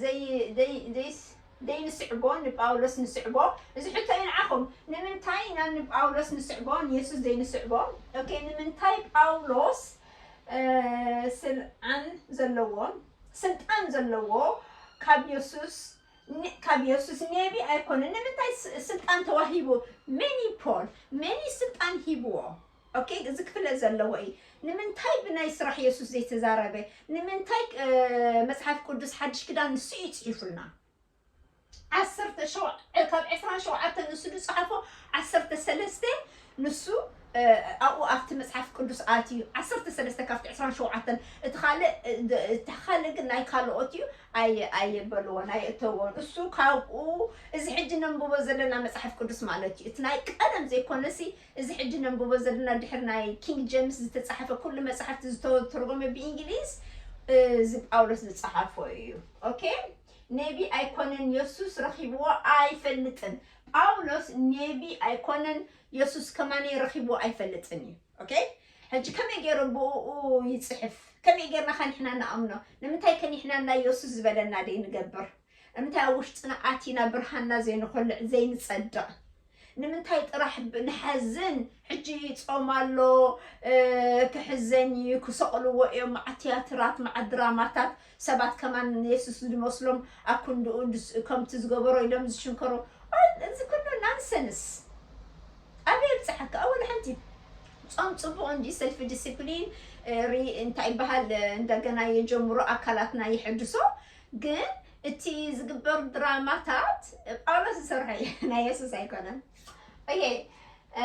ዘይ-፣ ዘይ-፣ ዘይስ-፣ ዘይንስዕቦ ንጳውሎስ ንስዕቦ? እዚ ሕቶ እዩ ንዓኹም። ንምንታይ ኢና ንጳውሎስ ንስዕቦ፣ ንየሱስ ዘይንስዕቦ? ኦኬ፣ ንምንታይ ጳውሎስ፣ እ፣ ስልዓን ዘለዎ፣ ስልጣን ዘለዎ ካብ የሱስ ን-፣ ካብ የሱስ ኔቢ ኣይኮነን። ንምንታይ ስ-፣ ስልጣን ተዋሂቡ? መኒ ፖል፣ መኒ ስልጣን ሂብዎ? ኦኬ፣ እዚ ክፍለጥ ዘለዎ እዩ። ንምንታይ ብናይ ስራሕ የሱስ ዘይተዛረበ? ንምንታይ፣ እ፣ መጽሓፍ ቅዱስ ሓድሽ ክዳን ንሱ እዩ ጽሒፉልና? ዓሰርተ ሸውዓተ፣ ካብ ዕስራን ሸውዓተን ንሱ ዝጸሓፎ፣ ዓሰርተ ሰለስተ ንሱ፣ እ፣ ኣብኡ ኣብቲ መጽሓፍ ቅዱስ ኣትዩ፣ ዓሰርተ ሰለስተ ካብቲ ዕስራን ሸውዓተን፣ እቲ ካልእ፣ እ፣ ድ-፣ እቲ ካልእ ግን ናይ ካልኦት እዩ፣ ኣየ-፣ ኣየበልዎን፣ ኣየእተዎን። እሱ ካብኡ፣ እዚ ሕጂ ነንብቦ ዘለና መጽሓፍ ቅዱስ ማለት እዩ። እቲ ናይ ቀደም ዘይኮነሲ፣ እዚ ሕጂ ነንብቦ ዘለና ድሕሪ ናይ ኪንግ ጀምስ ዝተጻሕፈ ኩሉ መጽሓፍቲ ዝተተርጎመ ብእንግሊዝ፣ እ፣ እዚ ጳውሎስ ዝጸሓፎ እዩ። ኦኬ? ኔቢ ኣይኮነን፣ የሱስ ረኺብዎ ኣይፈልጥን። ጳውሎስ ኔቢ ኣይኮነን፣ የሱስ ከማን ረኺብዎ ኣይፈልጥን እዩ። ኦኬ? ሕጂ ከመይ ገይሩ ብእኡ ይጽሕፍ? ከመይ ጌርና ከ ንሕና ንኣምኖ? ንምንታይ ከ ንሕና ናይ የሱስ ዝበለና ደይ ንገብር? ንምንታይ ኣብ ውሽጥና ኣቲና ብርሃንና ዘይንኾልዕ፣ ዘይንጸድቕ? ንምንታይ ጥራሕ ብ-፣ ንሓዝን? ሕጂ ጾም ኣሎ፣ እ፣ ክሕዘን እዩ፣ ክሰቕልዎ እዮም፣ መዓት ትያትራት፣ መዓት ድራማታት፣ ሰባት ከማን የሱስ ዝመስሎም ኣብ ክንድኡ ድስ-፣ ከምቲ ዝገበሮ ኢሎም ዝሽንከሩ። ኦይ፣ እዚ ኩሉ ናንሰንስ። ኣበይ የብጽሓካ? ኣወል ሓንቲ ጾም ጽቡቕ እንዲ ሰልፍ ዲሲፕሊን፣ እ፣ ሪ-፣ እንታይ ይበሃል፣ እ፣ እንደገና የጀምሮ፣ ኣካላትና የሐድሶ። ግን እቲ ዝግበር ድራማታት ጳውሎስ ዝሰርሖ እዩ፣ ናይ የሱስ ኣይኮነን። ኦኬ፣ እ፣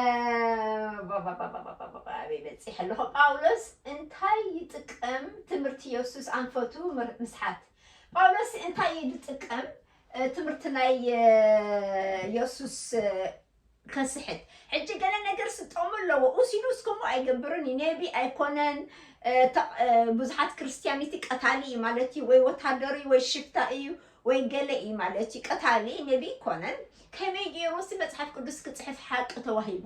ኣበይ በጺሐ ኣለኹ? ጳውሎስ እንታይ ይጥቀም? ትምህርቲ የሱስ ኣንፈቱ ምር-፣ ምስሓት። ጳውሎስ እንታይ እዩ ዝጥቀም? እ፣ ትምህርቲ ናይ፣ እ፣ የሱስ፣ እ፣ ከስሕት። ሕጂ ገለ ነገር ስጠሙ ኣለዎ። ኡሲኑስ ከምኡ ኣይገብርን እዩ። ኔቢ ኣይኮነን። እ፣ ተ-፣ እ፣ ብዙሓት ክርስቲያኒቲ ቀታሊ እዩ ማለት እዩ፣ ወይ ወታደር እዩ፣ ወይ ሽፍታ እዩ፣ ወይ ገለ እዩ ማለት እዩ። ቀታሊ ኔቢ ኣይኮነን። ከመይ ገይሩ ሲ መጽሓፍ ቅዱስ ክጽሕፍ ሓቂ ተዋሂቡ?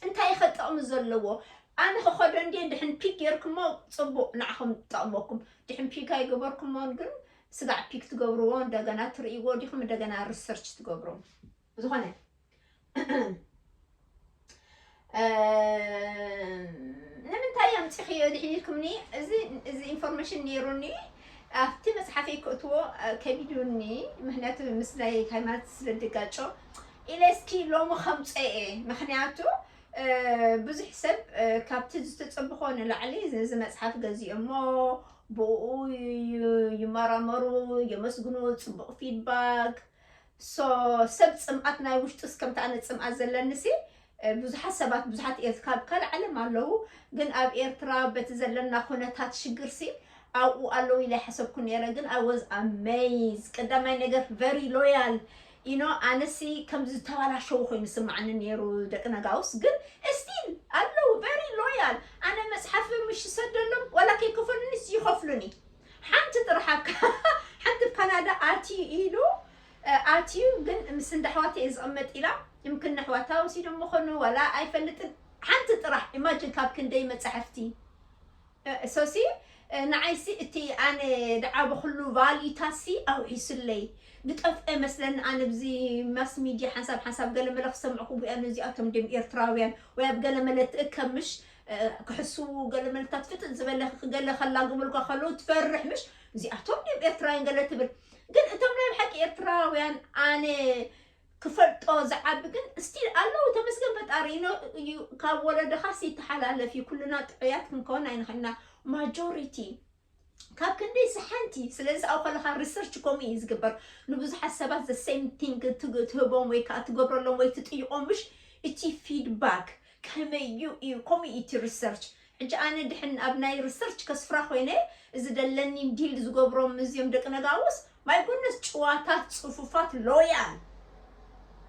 እንታይ ከጠቕሚ ዘለዎ? ኣነ ክኸዶ እንድየ፣ ድሕን ፒክ ጌርኩሞ ጽቡቕ፣ ንዓኹም ጠቕመኩም። ድሕን ፒክ ኣይገበርኩሞን ግን ስጋዕ ፒክ ትገብርዎ፣ እንደገና ትርእይዎ ዲኹም፣ እንደገና ሪሰርች ትገብሩ። ብዝኾነ፣ እ፣ ንምንታይ ኣምጺኽዮ ድሒን ኢልኩምኒ? እዚ፣ እዚ ኢንፎርሜሽን ነይሩኒ። ኣብቲ መጽሓፈይ ክእትዎ፣ እ፣ ከቢዱኒ። ምኽንያቱ ምስ ናይ ሃይማኖት ስለ ድጋጮ ኢለ እስኪ ሎሚ ከምጾ እየ። ምኽንያቱ፣ እ፣ ብዙሕ ሰብ፣ እ፣ ካብቲ ዝተጸበኾ ንላዕሊ እዚ መጽሓፍ ገዚኦሞ ብኡ ዩ-፣ ይመራመሩ፣ የመስግኑ፣ ጽቡቕ ፊድባክ። ሶ፣ ሰብ ጽምኣት ናይ ውሽጡስ ከምቲ ኣነ ጽምኣት ዘለኒ ሲ፣ እ፣ ብዙሓት ሰባት፣ ብዙሓት ኤርት-፣ ካብ ካልእ ዓለም ኣለዉ፣ ግን ኣብ ኤርትራ በቲ ዘለና ኩነታት ሽግር ሲ ኣብኡ ኣለዉ ኢለ ኣይሓሰብኩ ነይረ። ግን I was amazed። ቀዳማይ ነገር very loyal። ኢኖ፣ ኣነሲ ከምዚ ዝተባላሸው ኮይኑ ስማዕኒ ነይሩ። ደቂ ነጋውስ ግን ስቲል ኣለዉ፣ very loyal። ኣነ መጽሓፍ ምሽ ይሰደሎም፣ ዋላ ከይከፈሉኒስ ይኸፍሉኒ። ሓንቲ ጥራሕ ኣብ ካ-፣ ሓንቲ ኣብ ካናዳ ኣትዩ ኢሉ፣ እ፣ ኣትዩ ግን ምስ እንዳ ኣሕዋተይ እየ ዝቕመጥ ኢላ፣ ይምክን ኣሕዋታ ወሲዶም ምኾኑ ዋላ ኣይፈልጥን። ሓንቲ ጥራሕ ኢማጅን ካብ ክንደይ መጻሕፍቲ። እ፣ ሶሲ፣ እ፣ ንዓይሲ እቲ ኣነ ድዓበኹሉ ቫልዩታሲ ኣውሒሱለይ። ዝጠፍአ መስለኒ ኣነ ብዚ ማስ ሚድያ ሓንሳብ ሓንሳብ ገለ መለ ክሰምዕኩ፣ ጉያ ነዚኣቶም ድም ኤርትራውያን ወይ ኣብ ገለ መለ ትእከብ ምሽ፣ እ፣ ክሕስዉ ገለ መለታት ፍጥጥ ዝበለ ገለ ከላግቡልካ ከለዉ ትፈርሕ ምሽ፣ እዚኣቶም ድም ኤርትራውያን ገለ ትብል። ግን እቶም ናይ ብሓቂ ኤርትራውያን ኣነ ክፈልጦ ዝዓቢ ግን ስቲል ኣለዉ። ተመስገን ፈጣሪ ኢኖ እዩ። ካብ ወለዶኻስ ይተሓላለፍ እዩ። ኩልና ጥዑያት ክንከውን ኣይንኽእልና። ማጆሪቲ ካብ ክንደይ ሓንቲ። ስለዚ ኣብኡ ከለኻ ሪሰርች ከምኡ እዩ ዝግበር። ንብዙሓት ሰባት the same thing ትግ-፣ ትህቦም ወይ ከዓ ትገብረሎም ወይ ትጥይቖም ምሽ፣ እቲ ፊድባክ ከመይ እዩ እዩ ከምኡ እዩ እቲ ሪሰርች። ሕጂ ኣነ ድሕን ኣብ ናይ ሪሰርች ከስፍራ ኮይነ እዚ ደለኒ ዲል ዝገብሮም እዚኦም ደቂ ነጋውስ my goodness ጭዋታት ጽፉፋት ሎያል።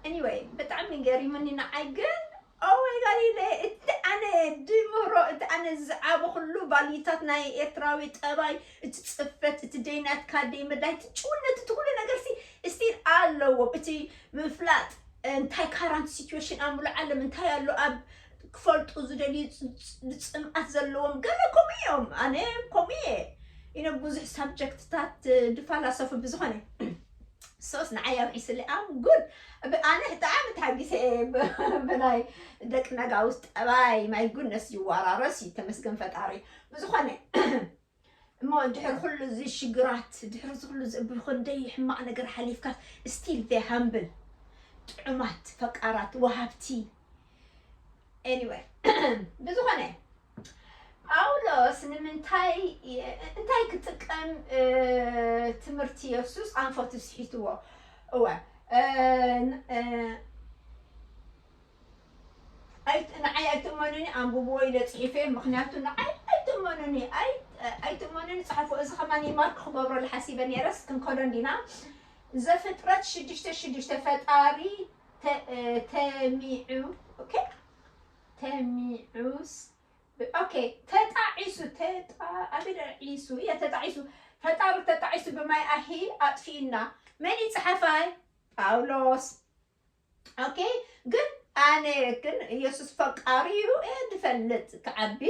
ኤኒወይ ብጣዕሚ ገሪሙኒ ንዓይ ግን ኦወይ ጋሊለ እቲ ኣነ ድምህሮ እቲ ኣነ ዝዓበኹሉ ቫልዩታት ናይ ኤርትራዊ ጠባይ እቲ ጽፈት እቲ ደይናትካ ደይ ምድላይ እቲ ጭውነት እቲ ኩሉ ነገር ሲ ስቲል ኣለዎም። እቲ ምፍላጥ እንታይ ካራንት ሲቹዌሽን ኣብ ሙሉእ ዓለም እንታይ ኣሎ ኣብ ክፈልጡ ዝደልዩ ጽ-፣ ጽ-፣ ጽምኣት ዘለዎም ገለ ከምኡ እዮም። ኣነ ከምኡ እየ። ኢነ ብዙሕ ሳብጀክትታት ድፋላሰፉ ብዝኾነ ሶስ ንዓይ ኣብ ዒስሊ ኣም ጉድ ኣነ ብጣዕሚ ተሓጊሰ እየ ብ-፣ ብናይ ደቂ ነጋውስ ጠባይ my goodness ይወራረስ እዩ ተመስገን ፈጣሪ። ብዝኾነ እሞ ድሕሪ ኩሉ እዚ ሽግራት ድሕሪ እዚ ኩሉ እዚ ብክንደይ ሕማቕ ነገር ሓሊፍካ ስቲል they humble ጥዑማት ፈቃራት ወሃብቲ። ኤኒወይ ብዝኾነ ጳውሎስ ንምንታይ እንታይ ክጥቀም እ፣ ትምህርቲ የሱስ ኣንፈቱ ስሒትዎ? እወ እ፣ ን- እ፣ ኣይ- ንዓይ ኣይትእመኑኒ ኣንብብዎ ኢለ ፅሒፈ። ምክንያቱ ንዓይ ኣይትእመኑኒ ኣይ- ኣይትእመኑኒ ፀሓፎ። እዚ ከማን ማርክ ክገብረሉ ሓሲበ ነይረስ ክንከዶ እንዲና። ዘፍጥረት ሽዱሽተ ሽዱሽተ ፈጣሪ ተ- እ፣ ተሚዑ ኦኬ ተሚዑስ ኦኬ ተጣዒሱ ተጣ- ኣበይ ደረ ዒሱ እየ ተጣዒሱ ፈጣሪ ተጣዒሱ ብማይ ኣሂ ኣጥፊእና። መን እዩ ፀሓፋይ? ጳውሎስ። ኦኬ ግን ኣነ ግን የሱስ ፈቃሪ እዩ እየ ዝፈልጥ ክዓቢ።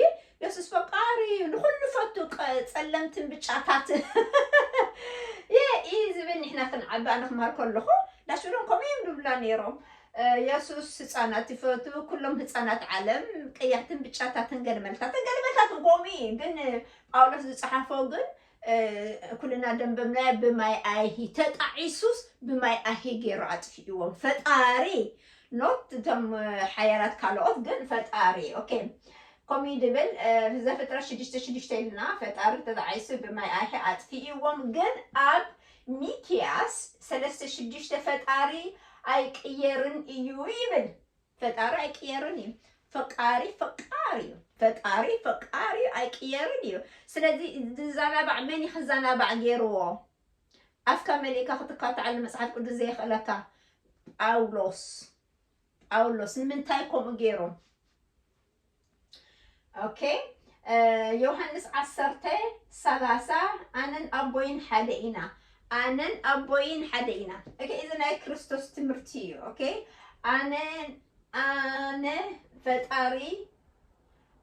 የሱስ ፈቃሪ እዩ ንኩሉ ፈቱ ቀ- ጸለምትን ብጫታት የ እዩ ዝብል ንሕና ክንዓቢ ኣነ ክምሃር ከለኹ ዳሽብሎም ከምኡ እዮም ዝብላ ነይሮም። እ፣ የሱስ ህፃናት ይፈቱ ኩሎም ህፃናት ዓለም ቀያሕትን ብጫታትን ገለመልታትን ገለመልታትን ከምኡ እዩ ግን ጳውሎስ ዝፀሓፎ ግን እ፣ ኩልና ደንበምናዮ ብማይ ኣይሂ ተጣዒሱስ ብማይ ኣይሂ ገይሩ ኣጥፊእዎም ፈጣሪ ኖት እቶም ሓያላት ካልኦት ግን ፈጣሪ ኦኬ። ከምኡ ድብል ዘፍጥረት ሽዱሽተ ሽዱሽተ ኢልና ፈጣሪ ተጣዒሱ ብማይ ኣይሒ ኣጥፊእዎም። ግን ኣብ ሚክያስ ሰለስተ ሽዱሽተ ፈጣሪ ኣይቅየርን እዩ ይብል። ፈጣሪ ኣይቅየርን እዩ። ፈቃሪ ፈቃሪ እዩ። ፈጣሪ ፈቃሪ እዩ፣ ኣይቅየርን እዩ። ስለዚ ዝዛናባዕ መን እዩ ክዛናባዕ ገይርዎ? ኣፍካ መሊእካ ክትካትዓሉ መጽሓፍ ቅዱስ ዘየኽእለካ ጳውሎስ። ጳውሎስ ንምንታይ ከምኡ ገይሩ? ኦኬ፣ ዮሃንስ ዓሰርተ ሰላሳ ኣነን ኣቦይን ሓደ ኢና። ኣነን ኣቦይን ሓደ ኢና። ኦኬ፣ እዚ ናይ ክርስቶስ ትምህርቲ እዩ። ኦኬ፣ ኣነ ኣነ ፈጣሪ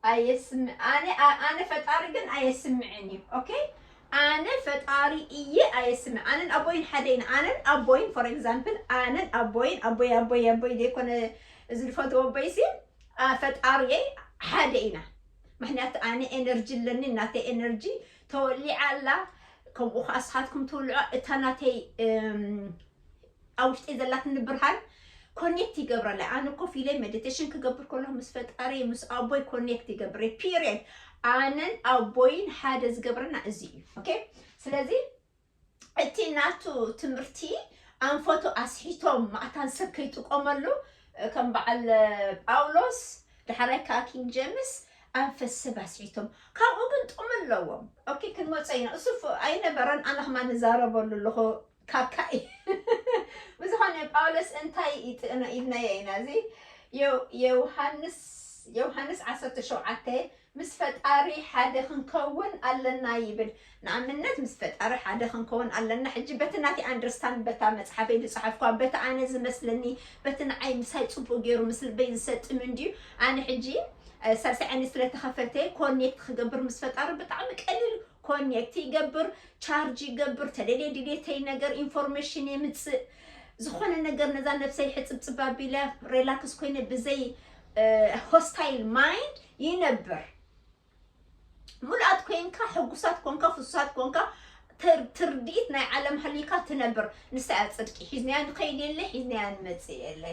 ኣየስም ኣነ ኣነ ፈጣሪ ግን ኣየስምዕን እዩ። ኦኬ፣ ኣነ ፈጣሪ እየ ኣየስምዕ። ኣነን ኣቦይን ሓደ ኢና። ኣነን ኣቦይን for example ኣነን ኣቦይን ኣቦይ ኣቦይ ኣቦይ ዘይኮነ እዚ ዝፈትዎ ኣቦይ ሲ ፈጣሪየይ ሓደ ኢና። ምክንያቱ ኣነ ኤነርጂ ኣለኒ፣ ናተይ ኤነርጂ ተወሊዓ ኣላ። ከምኡ ከዓ ስኻትኩም ትውልዖ እታ ናተይ ኣብ ውሽጠይ ዘላትኒ ብርሃን ኮኔክት ይገብረለይ። ኣነ ኮፍ ኢለ ሜዲቴሽን ክገብር ከለኹ ምስ ፈጣሪ ምስ ኣቦይ ኮኔክት ይገብር። ፒሪየድ። ኣነን ኣቦይን ሓደ ዝገብረና እዚ እዩ። ኦኬ፣ ስለዚ እቲ ናቱ ትምህርቲ ኣንፈቱ ኣስሒቶም ማእታን ሰብ ከይጥቀመሉ ከም በዓል ጳውሎስ ዳሕራይ ከዓ ኪንግ ጀምስ ኣንፈት ሰብ ኣስሒቶም። ካብኡ ግን ጥቕሚ ኣለዎም። ኦኬ፣ ክንመፀ ኢና። እሱ ኣይነበረን፣ ኣነ ከማ ንዛረበሉ ኣለኹ። ካካይ ብዝኾነ ጳውሎስ እንታይ ይጥእኖ ኢልናዮ ኢና። እዚ ዮሃንስ ዮሃንስ ዓሰርተ ሸውዓተ ምስ ፈጣሪ ሓደ ክንከውን ኣለና ይብል። ንኣብነት ምስ ፈጣሪ ሓደ ክንከውን ኣለና። ሕጂ በቲ ናቲ ኣንደርስታንድ በታ መጽሓፈይ ዝጸሓፍኳ በቲ ኣነ ዝመስለኒ በቲ ንዓይ ምሳይ ጽቡቅ ገይሩ ምስ ልበይ ዝሰጥም እንድዩ። ኣነ ሕጂ ሳልሳይ ዓይኒ ስለ ተኸፈተ ኮኔክት ክገብር ምስ ፈጣሪ ብጣዕሚ ቀሊል ኮኔክት ይገብር፣ ቻርጅ ይገብር፣ ተደልየ ድሌተይ ነገር ኢንፎርሜሽን የምጽእ። ዝኾነ ነገር ነዛ ነብሰይ ሕጽብጽብ ኣቢለ ሬላክስ ኮይነ ብዘይ ሆስታይል ማይንድ ይነብር። ሙሉኣት ኮይንካ ሕጉሳት ኮንካ ፍሱሳት ኮንካ ትርድኢት ናይ ዓለም ሃሊካ ትነብር። ንሳ እያ ጽድቂ። ሒዝናያ ንኸይድ የለ ሒዝናያ ንመጽእ የለ።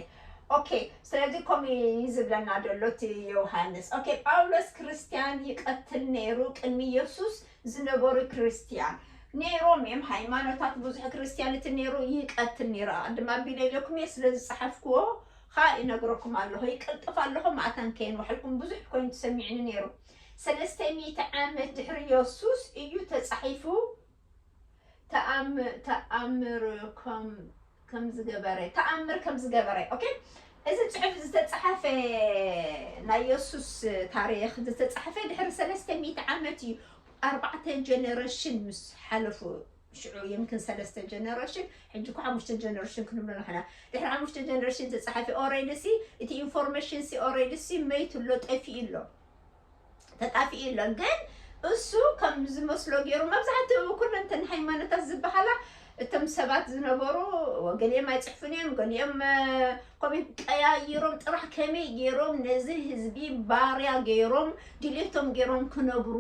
ኦኬ፣ ስለዚ ከምኡ እዩ ዝብለና ዘሎ እቲ ዮሃንስ። ኦኬ፣ ጳውሎስ ክርስትያን ይቀትል ነይሩ ቅድሚ የሱስ ዝነበሩ ክርስትያን ነይሮም እዮም። ሃይማኖታት ብዙሕ ክርስትያኒቲ ነይሩ ይቀትል ነይሩ። ኣቐድም ኣቢለ ኢለኩም እየ ስለ ዝጸሓፍክዎ ኸኣ ይነግረኩም ኣለኹ። ይቅልጥፍ ኣለኹ ማእታን ከየን ዋሕልኩም ብዙሕ ኮይኑ ተሰሚዕኒ ነይሩ። ሰለስተ ሚእቲ ዓመት ድሕሪ የሱስ እዩ ተጻሒፉ። ተኣምር ከም ከም ዝገበረ ተኣምር ከም ዝገበረ ኦኬ። እዚ ጽሑፍ ዝተጻሓፈ ናይ የሱስ ታሪኽ ዝተጻሓፈ ድሕሪ ሰለስተ ሚእቲ ዓመት እዩ። ኣርባዕተ ጀነሬሽን ምስ ሓለፉ ሽዑ የምክን ሰለስተ ጀነሬሽን ሕጂ እኮ ሓሙሽተ ጀነሬሽን ክንብሎ ንሕና ድሕሪ ሓሙሽተ ጀነሬሽን ዝተጻሓፈ ኦሬዲ ሲ እቲ ኢንፎርሜሽን ሲ ኦሬዲ ሲ መይቱ ኣሎ ጠፊኡ ኣሎ። ተጣፊኡ ኣሎ። ግን እሱ ከም ዝመስሎ ገይሩ መብዛሕትኡ ኩለንተን ሃይማኖታት ዝበሃላ እቶም ሰባት ዝነበሩ ገሊኦም ኣይፅሕፉን እዮም፣ ገሊኦም ኮሜንት ቀያይሮም ጥራሕ ከመይ ገይሮም ነዚ ህዝቢ ባርያ ገይሮም ድሌቶም ገይሮም ክነብሩ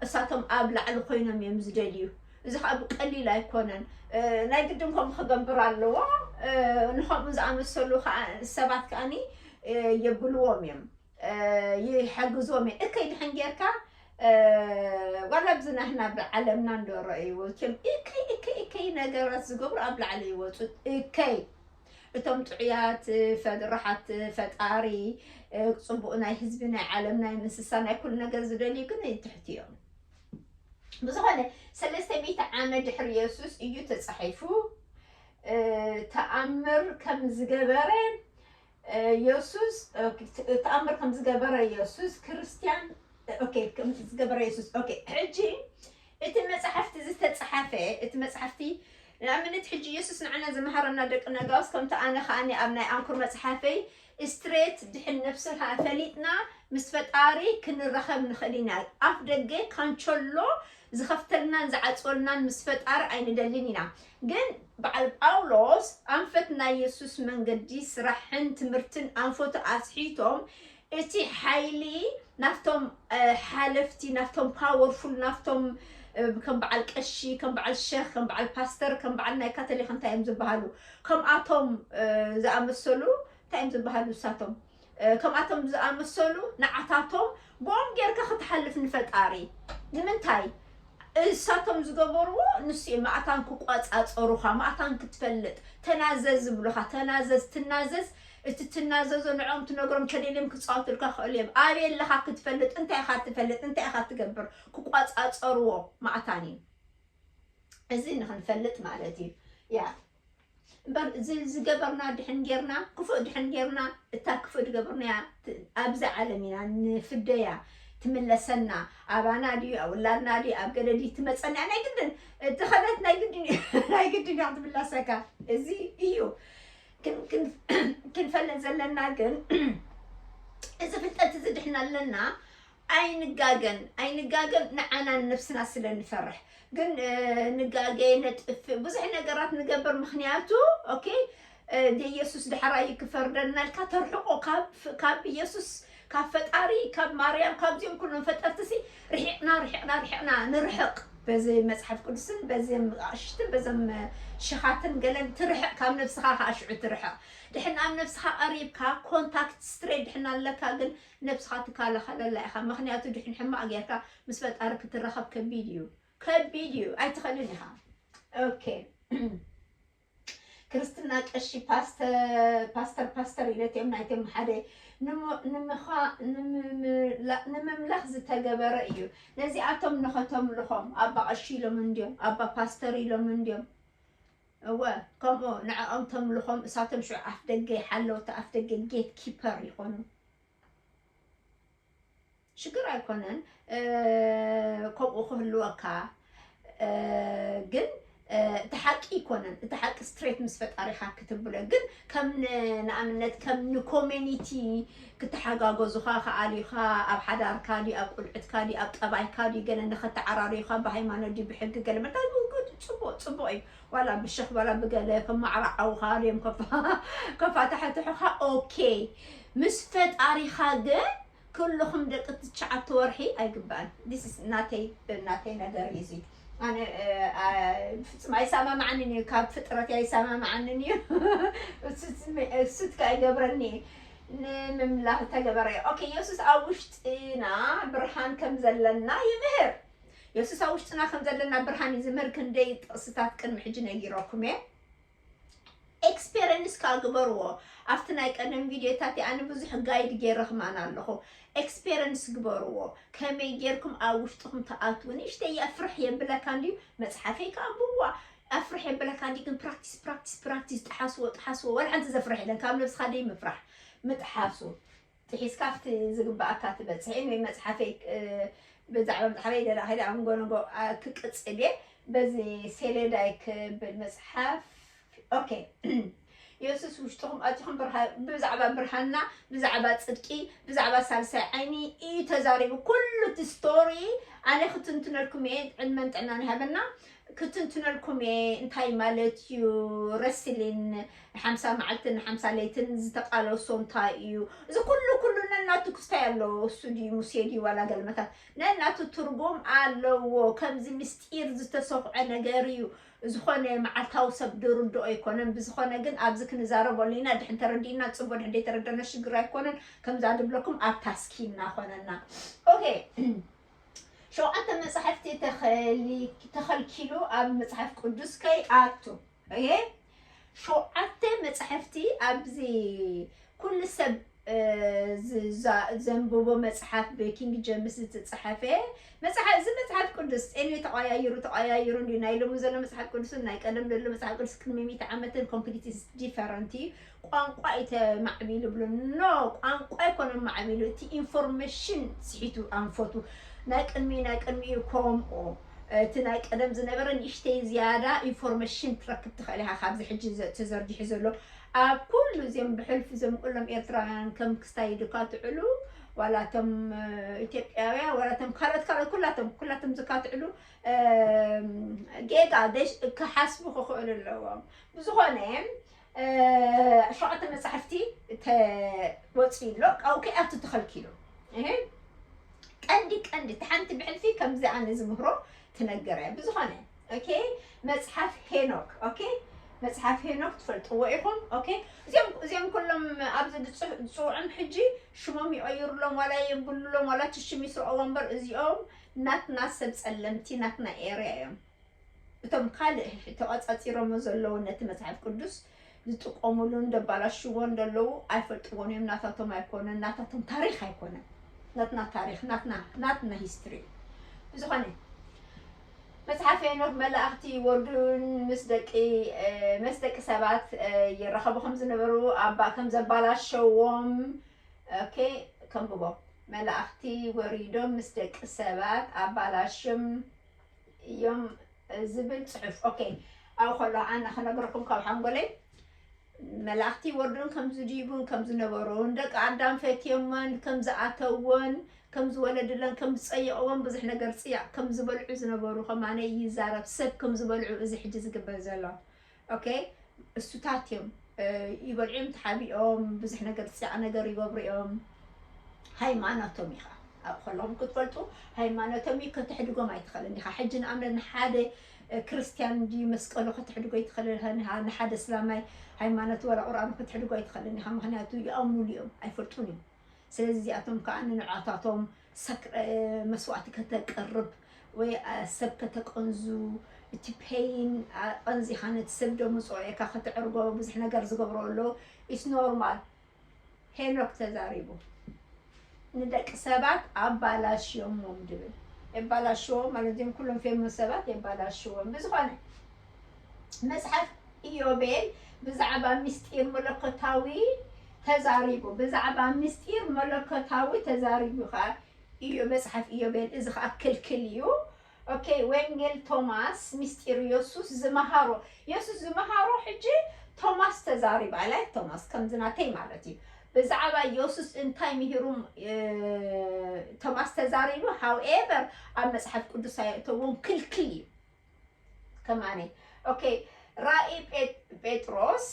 እሳቶም ኣብ ላዕሊ ኮይኖም እዮም ዝደልዩ። እዚ ከዓ ብቀሊል ኣይኮነን። ናይ ግድን ከምኡ ክገብር ኣለዎ። ንከምኡ ዝኣመሰሉ ከዓ ሰባት ከዓኒ የብልዎም እዮም። ይሓግዝዎም እየ። እከይ ድሕን ጌርካ ዋላ ኣብዚ ናህና ብዓለምና እንዶ ረእይዎ እከይ እከይ እከይ ነገራት ዝገብሩ ኣብ ላዕሊ ይወፁ። እከይ እቶም ጥዑያት ፈድራሓት ፈጣሪ ፅቡቅ ናይ ህዝቢ ናይ ዓለም ናይ እንስሳ ናይ ኩሉ ነገር ዝደልዩ ግን ትሕቲ እዮም። ብዝኾነ ሰለስተ ሚእቲ ዓመት ድሕሪ የሱስ እዩ ተፃሒፉ። ተኣምር ከም ዝገበረ የሱስ ተኣምር ከም ዝገበረ የሱስ ክርስትያን ከም ዝገበረ የሱስ ኦኬ። ሕጂ እቲ መጽሓፍቲ ዝተጻሓፈ እቲ መጽሓፍቲ ንኣብነት ሕጂ የሱስ ንዓና ዝመሃረና ደቂ ነጋውስ ከምቲ ኣነ ከኣኒ ኣብ ናይ ኣንኩር መጽሓፈይ ስትሬት ድሕን ነብስኻ ፈሊጥና ምስ ፈጣሪ ክንራኸብ ንኽእል ኢና። ኣፍ ደገ ካንቸሎ ዝኸፍተልናን ዝዓጽወልናን ምስ ፈጣሪ ኣይንደልን ኢና። ግን በዓል ጳውሎስ ኣንፈት ናይ የሱስ መንገዲ ስራሕን ትምህርትን ኣንፈቱ ኣስሒቶም እቲ ሓይሊ ናፍቶም ሓለፍቲ ናፍቶም ፓወርፉል ናፍቶም ከም በዓል ቀሺ ከም በዓል ሸኽ ከም በዓል ፓስተር ከም በዓል ናይ ካቶሊክ እንታይ እዮም ዝበሃሉ ከምኣቶም ዝኣመሰሉ እንታይ እዮም ዝበሃሉ እሳቶም ከምኣቶም ዝኣመሰሉ ንዓታቶም ብኦም ጌርካ ክትሓልፍ ንፈጣሪ። ንምንታይ? እሳቶም ዝገበርዎ ንሱ እዩ። ማእታን ክቋጻጸሩኻ፣ ማእታን ክትፈልጥ፣ ተናዘዝ ዝብሉኻ፣ ተናዘዝ፣ ትናዘዝ። እቲ ትናዘዞ ንዕኦም ትነግሮም፣ ተደልዮም ክጻወቱልካ ክኽእሉ እዮም። ኣበይ ኣለኻ ክትፈልጥ፣ እንታይ ኢኻ ትፈልጥ፣ እንታይ ኢኻ ትገብር፣ ክቋጻጸርዎ ማእታን እዩ። እዚ ንኽንፈልጥ ማለት እዩ። ያ እምበር እዚ ዝገበርና ድሕን ጌርና፣ ክፉእ ድሕን ጌርና፣ እታ ክፉእ ዝገበርናያ ት-፣ ኣብዛ ዓለም ኢና ንፍደያ፣ ትምለሰና። ኣባና ድዩ፣ ኣብ ውላድና ድዩ፣ ኣብ ገለ ድዩ ትመጸና? ናይ ግድን፣ እቲ ኸነት ናይ ግድን እዩ። ናይ ግድን እያ ክትምለሰካ። እዚ እዩ። ክን-፣ ክን-፣ ክንፈልጥ ዘለና ግን፣ እዚ ፍልጠት እዚ ድሕና ኣለና፣ ኣይንጋገን፣ ኣይንጋገን፣ ንዓና ንነብስና ስለ ንፈርሕ። ግን፣ እ፣ ንጋገ፣ ነጥፍእ፣ ብዙሕ ነገራት ንገብር። ምኽንያቱ፣ ኦኬ፣ እ፣ የሱስ ዳሕራይ ክፈርደና ኢልካ ተርሕቆ፣ ካብ፣ ካብ የሱስ፣ ካብ ፈጣሪ፣ ካብ ማርያም፣ ካብዚኦም ኩሎም ፈጠርትሲ ርሒቕና፣ ርሒቕና፣ ርሒቕና ንርሕቕ። በዚ መጽሓፍ ቅዱስን በዚም ኣቕሽትን በዞም ሽኻትን ገለን ትርሕቕ፣ ካብ ነብስኻ ከኣ ሽዑ ትርሕቕ። ድሕን ኣብ ነብስኻ ቀሪብካ ኮንታክት ስትሬት ድሕን ኣለካ፣ ግን ነብስኻ ትከላኸለላ ኢኻ። ምኽንያቱ ድሕን ሕማቕ ጌርካ ምስ ፈጣሪ ክትራኸብ ከቢድ እዩ፣ ከቢድ እዩ፣ ኣይትኽእልን ኢኻ። ኦኬ። ክርስትና ቀሺ ፓስተር፣ ፓስተር፣ ፓስተር ኢለትዮም ናይቶም ሓደ ንሞ-፣ ንምኻ-፣ ንምምላ-፣ ንምምላኽ ዝተገበረ እዩ። ነዚኣቶም ንኸተምልኾም ኣባ ቀሺ ኢሎም እንድዮም፣ ኣባ ፓስተር ኢሎም እንድዮም። እወ፣ ከምኡ ንዕኦም ተምልኾም፣ እሳቶም ሽዑ ኣፍ ደገ ሓለውቲ፣ ኣፍ ደገ ጌት ኪፐር ይኾኑ። ሽግር ኣይኮነን፣ እ፣ ከምኡ ክህልወካ፣ እ፣ ግን፣ እ፣ እቲ ሓቂ ኣይኮነን። እቲ ሓቂ ስትሬት ምስ ፈጣሪኻ ክትብሎ። ግን ከም ን-፣ ንኣብነት ከም ንኮሚኒቲ ክተሓጋገዙኻ ክኣልዩኻ፣ ኣብ ሓዳርካ ድዩ፣ ኣብ ቁልዕትካ ድዩ፣ ኣብ ጠባይካ ድዩ፣ ገለ ንኸተዓራርዩኻ፣ ብሃይማኖት ድዩ፣ ብሕጊ ገለ መታን፣ ጽቡቕ፣ ጽቡቕ እዩ። ዋላ ብሸኽ፣ ዋላ ብገለ ከመዓራዓውኻ ድዮም፣ ከፋ-፣ ከፋታሕትሑኻ፣ ኦኬ። ምስ ፈጣሪኻ ግን ኩልኹም ደቂ ትሽዓተ ወርሒ ኣይግባእን። This is ናተይ፣ ናተይ ነገር እዩ እዚ። ኣነ፣ እ፣ ኣ-፣ ብፍጹም ኣይሰማማዓንን እዩ፣ ካብ ፍጥረት ኣይሰማማዓንን እዩ። እሱ ስሚ-፣ እሱ ትካ ይገብረኒ። ንምምላኽ ተገበረ። ኦኬ፣ የሱስ ኣብ ውሽጥና ብርሃን ከም ዘለና ይምህር። የሱስ ኣብ ውሽጥና ከም ዘለና ብርሃን እዩ ዝምህር። ክንደይ ጥቕስታት ቅድሚ ሕጂ ነጊረኩም እየ። ኤክስፔሪንስ ከኣ ግበርዎ። ኣብቲ ናይ ቀደም ቪድዮታት ኣነ ብዙሕ ጋይድ ገይረ ክማን ኣለኹ። ኤክስፔሪንስ ግበርዎ። ከመይ ጌርኩም ኣብ ውሽጥኹም ትኣትዉ? ንእሽተይ የፍርሕ የብለካ እንድዩ፣ መጽሓፈይ ከኣ ኣንብብዋ። ኣፍርሕ የብለካ እንድዩ፣ ግን ፕራክቲስ፣ ፕራክቲስ፣ ፕራክቲስ፣ ጥሓስዎ፣ ጥሓስዎ። ዋላ ሓንቲ ዘፍርሕ የለን። ካብ ነብስኻ ደይ ምፍራሕ፣ ምጥሓሱ። ጥሒስካ ኣብቲ ዝግባኣካ ትበጽሕ። ኤኒወይ፣ መጽሓፈይ፣ እ፣ ብዛዕባ መጽሓፈይ ገለ ከይደ ኣብ ንጎ ንጎ፣ ኣ፣ ክቅጽል እየ። በዚ ሴሌዳይ ክብል መጽሓፍ፣ ኦኬ። የሱስ ውሽጥኹም ኣቲኹም ብርሃ-፣ ብዛዕባ ብርሃንና፣ ብዛዕባ ጽድቂ፣ ብዛዕባ ሳልሳይ ዓይኒ እዩ ተዛሪቡ። ኩሉ እቲ ስቶሪ ኣነ ክትንትነልኩም እየ። ዕድመን ጥዕናን ይሃበና። ክትንትነልኩም እየ። እንታይ ማለት እዩ ረስሊን፣ ንሓምሳ መዓልትን ንሓምሳ ለይትን ዝተቃለሶ እንታይ እዩ? እዚ ኩሉ፣ ኩሉ ነናቱ ክስታይ ኣለዎ። እሱ ድዩ፣ ሙሴ ድዩ፣ ዋላ ገልመታት፣ ነናቱ ትርጉም ኣለዎ። ከምዚ ምስጢር ዝተሰኹዐ ነገር እዩ። ዝኾነ መዓልታዊ ሰብ ድርድኦ ኣይኮነን። ብዝኾነ ግን ኣብዚ ክንዛረበሉ ኢና። ድሕን ተረዲእና ጽቡቅ፣ ድሕን ደይተረደና ሽግር ኣይኮነን። ከምዛ ድብለኩም ኣብ ታስኪ እናኾነና። ኦኬ። ሸውዓተ መጻሕፍቲ ተኸሊ-፣ ተኸልኪሉ ኣብ መጽሓፍ ቅዱስ ከይኣቱ። ኦኬ? ሸውዓተ መጻሕፍቲ ኣብዚ ኩሉ ሰብ፣ እ፣ ዝ-፣ ዛ-፣ ዘንብቦ መጽሓፍ ብኪንግ ጀምስ ዝተጻሕፈ መጽሓፍ፣ እዚ መጽሓፍ ቅዱስ ኤኒ ተቐያይሩ፣ ተቐያይሩ እንድዩ። ናይ ሎሚ ዘሎ መጽሓፍ ቅዱስን ናይ ቀደም ዘሎ መጽሓፍ ቅዱስ ቅድሚ ሚእቲ ዓመትን ኮምፕሊት ዲፈረንት እዩ። ቋንቋ እዩ ተማዕቢሉ ብሎ። ኖ፣ ቋንቋ ኣይኮነን ማዕቢሉ፣ እቲ ኢንፎርሜሽን ስሒቱ ኣንፈቱ። ናይ ቅድሚ፣ ናይ ቅድሚኡ ከምኡ፣ እቲ ናይ ቀደም ዝነበረ ንእሽተይ ዝያዳ ኢንፎርሜሽን ትረክብ ትኽእል ኢኻ ካብዚ ሕጂ ዘ-፣ ተዘርጊሑ ዘሎ። ኣብ ኩሉ እዚኦም ብሕልፊ እዞም ኩሎም ኤርትራውያን ከም ክስታይ ድካትዕሉ፣ ዋላ እቶም፣ እ፣ ኢትዮጵያውያን፣ ዋላ እቶም ካልኦት፣ ካልኦት፣ ኩላቶም፣ ኩላቶም ዝካትዕሉ፣ እም፣ ጌጋ ደሽ-፣ ክሓስቡ ክኽእሉ ኣለዎም። ብዝኾነ፣ እ፣ ሸውዓተ መጻሕፍቲ ተወጺኡ ኣሎ፣ ካብኡ ከይኣቱ ተኸልኪሉ። እህ፣ ቀንዲ፣ ቀንዲ፣ እቲ ሓንቲ ብሕልፊ ከምዚ ኣነ ዝምህሮ ትነገር እያ። ብዝኾነ፣ ኦኬ፣ መጽሓፍ ሄኖክ፣ ኦኬ፣ መጽሓፍ ሄኖክ ትፈልጥዎ ኢኹም። ኦኬ፣ እዚኦም እዚኦም ኩሎም ኣብዚ ዝጽውዖም ሕጂ ሽሞም ይቐይሩሎም ዋላ የብሉሎም ዋላ ሽም ይስርቕዎ እምበር እዚኦም ናትና ሰብ ጸለምቲ ናትና ኤርያ እዮም። እቶም ካልእ ተቐጻጺሮሞ ዘለዉ ነቲ መጽሓፍ ቅዱስ ዝጥቀሙሉን ደባላሽዎ እንደለዉ ኣይፈልጥዎን እዮም። ናታቶም ኣይኮነን፣ ናታቶም ታሪኽ ኣይኮነን። ናትና ታሪኽ ናትና ናትና ሂስትሪ። ብዝኾነ መጽሓፍ ሄኖክ መላእኽቲ ወርዱን ምስ ደቂ ምስ ደቂ ሰባት ይራኸቡ ከም ዝነበሩ ኣባ ከም ዘባላሸዎም። ኦኬ፣ ከንብቦ። መላእኽቲ ወሪዶም ምስ ደቂ ሰባት ኣባላሽም እዮም ዝብል ጽሑፍ። ኦኬ፣ ኣብኡ ከሎ ኣነ ክነግረኩም ካብ ሓንጎለይ መላእኽቲ ወርዱን ከም ዝድይቡን ከም ዝነበሩን ደቂ ኣዳም ፈትዮመን ከም ዝኣተወን ከም ዝወለድለን ከም ዝጸየቕዎን ብዙሕ ነገር ጽያቕ ከም ዝበልዑ ዝነበሩ ከማነ ይዛረብ ሰብ ከም ዝበልዑ እዚ ሕጂ ዝግበር ዘሎ። ኦኬ፣ እሱታት እዮም ይበልዑ እዮም ተሓቢኦም ብዙሕ ነገር ጽያቕ ነገር ይገብሩ እዮም። ሃይማኖቶም ኢኻ ኣብ ከለኹም ክትፈልጡ ሃይማኖቶም እዩ ከተሕድጎም ኣይትኽእልን ኢኻ። ሕጂ ንኣብነት ንሓደ ክርስትያን እንዲ መስቀሉ ከተሕድጎ ኣይትኽእልን ኢኻ። ንሓደ እስላማይ ሃይማኖት ወላ ቁርኣኑ ከተሕድጎ ኣይትኽእልን ኢኻ። ምክንያቱ ይኣምኑሉ እዮም ኣይፈልጡን እዮም። ስለዚ እዚኣቶም ከዓ ንንዓታቶም መስዋእቲ ከተቅርብ ወይ ሰብ ከተቀንዙ እቲ ፔይን ቀንዚኻ ነቲ ሰብ ደምፅኦ ኢካ ከተዕርጎ ብዙሕ ነገር ዝገብሮ ኣሎ። ኢስ ኖርማል። ሄኖክ ተዛሪቡ ንደቂ ሰባት ኣባላሽዮሞም ድብል። የባላሽዎም ማለት እዚኦም ኩሎም ፌመስ ሰባት የባላሽዎም። ብዝኾነ መጽሓፍ ኢዮቤል ብዛዕባ ምስጢር መለኮታዊ ተዛሪቡ። ብዛዕባ ምስጢር መለኮታዊ ተዛሪቡ ከዓ እዩ መጽሓፍ ኢዮቤል። እዚ ከዓ ክልክል እዩ። ኦኬ፣ ወንጌል ቶማስ ምስጢር የሱስ ዝመሃሮ፣ የሱስ ዝመሃሮ ሕጂ ቶማስ ተዛሪባ ላይ ቶማስ ከምዚ ናተይ ማለት እዩ። ብዛዕባ የሱስ እንታይ ምሂሩ ቶማስ ተዛሪቡ። ሃውኤቨር ኣብ መጽሓፍ ቅዱስ ኣየእተዎም ክልክል እዩ። ከማኒ ኦኬ፣ ራእይ ጴጥሮስ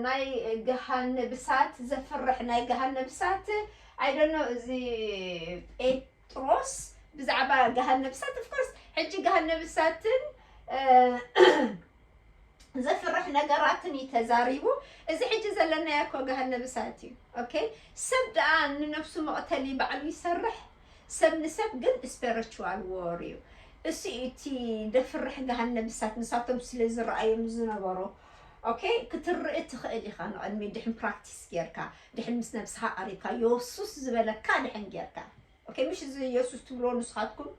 ናይ ገሃን ነብሳት ዘፍርሕ ናይ ገሃን ነብሳት ኣይደኖ እዚ ጴጥሮስ ብዛዕባ ገሃን ነብሳት ኦፍኮርስ ሕጂ ገሃን ነብሳትን ዘፍርሕ ነገራትን እዩ ተዛሪቡ። እዚ ሕጂ ዘለናዮ እኮ ገሃን ነብሳት እዩ። ኦኬ፣ ሰብ ደኣ ንነብሱ መቕተሊ ባዕሉ ይሰርሕ። ሰብ ንሰብ ግን ስፒሪቹዋል ዎር እዩ። እሱ እዩ እቲ ደፍርሕ ገሃን ነብሳት ንሳቶም ስለ ዝረኣዮም ዝነበሩ። ኦኬ፣ ክትርኢ ትኽእል ኢኻ ንቕድሚ ድሕን ፕራክቲስ ጌርካ ድሕን ምስ ነብስኻ ቀሪብካ የሱስ ዝበለካ ድሕን ጌርካ። ኦኬ፣ ምሽ እዚ የሱስ ትብሎ ንስኻትኩም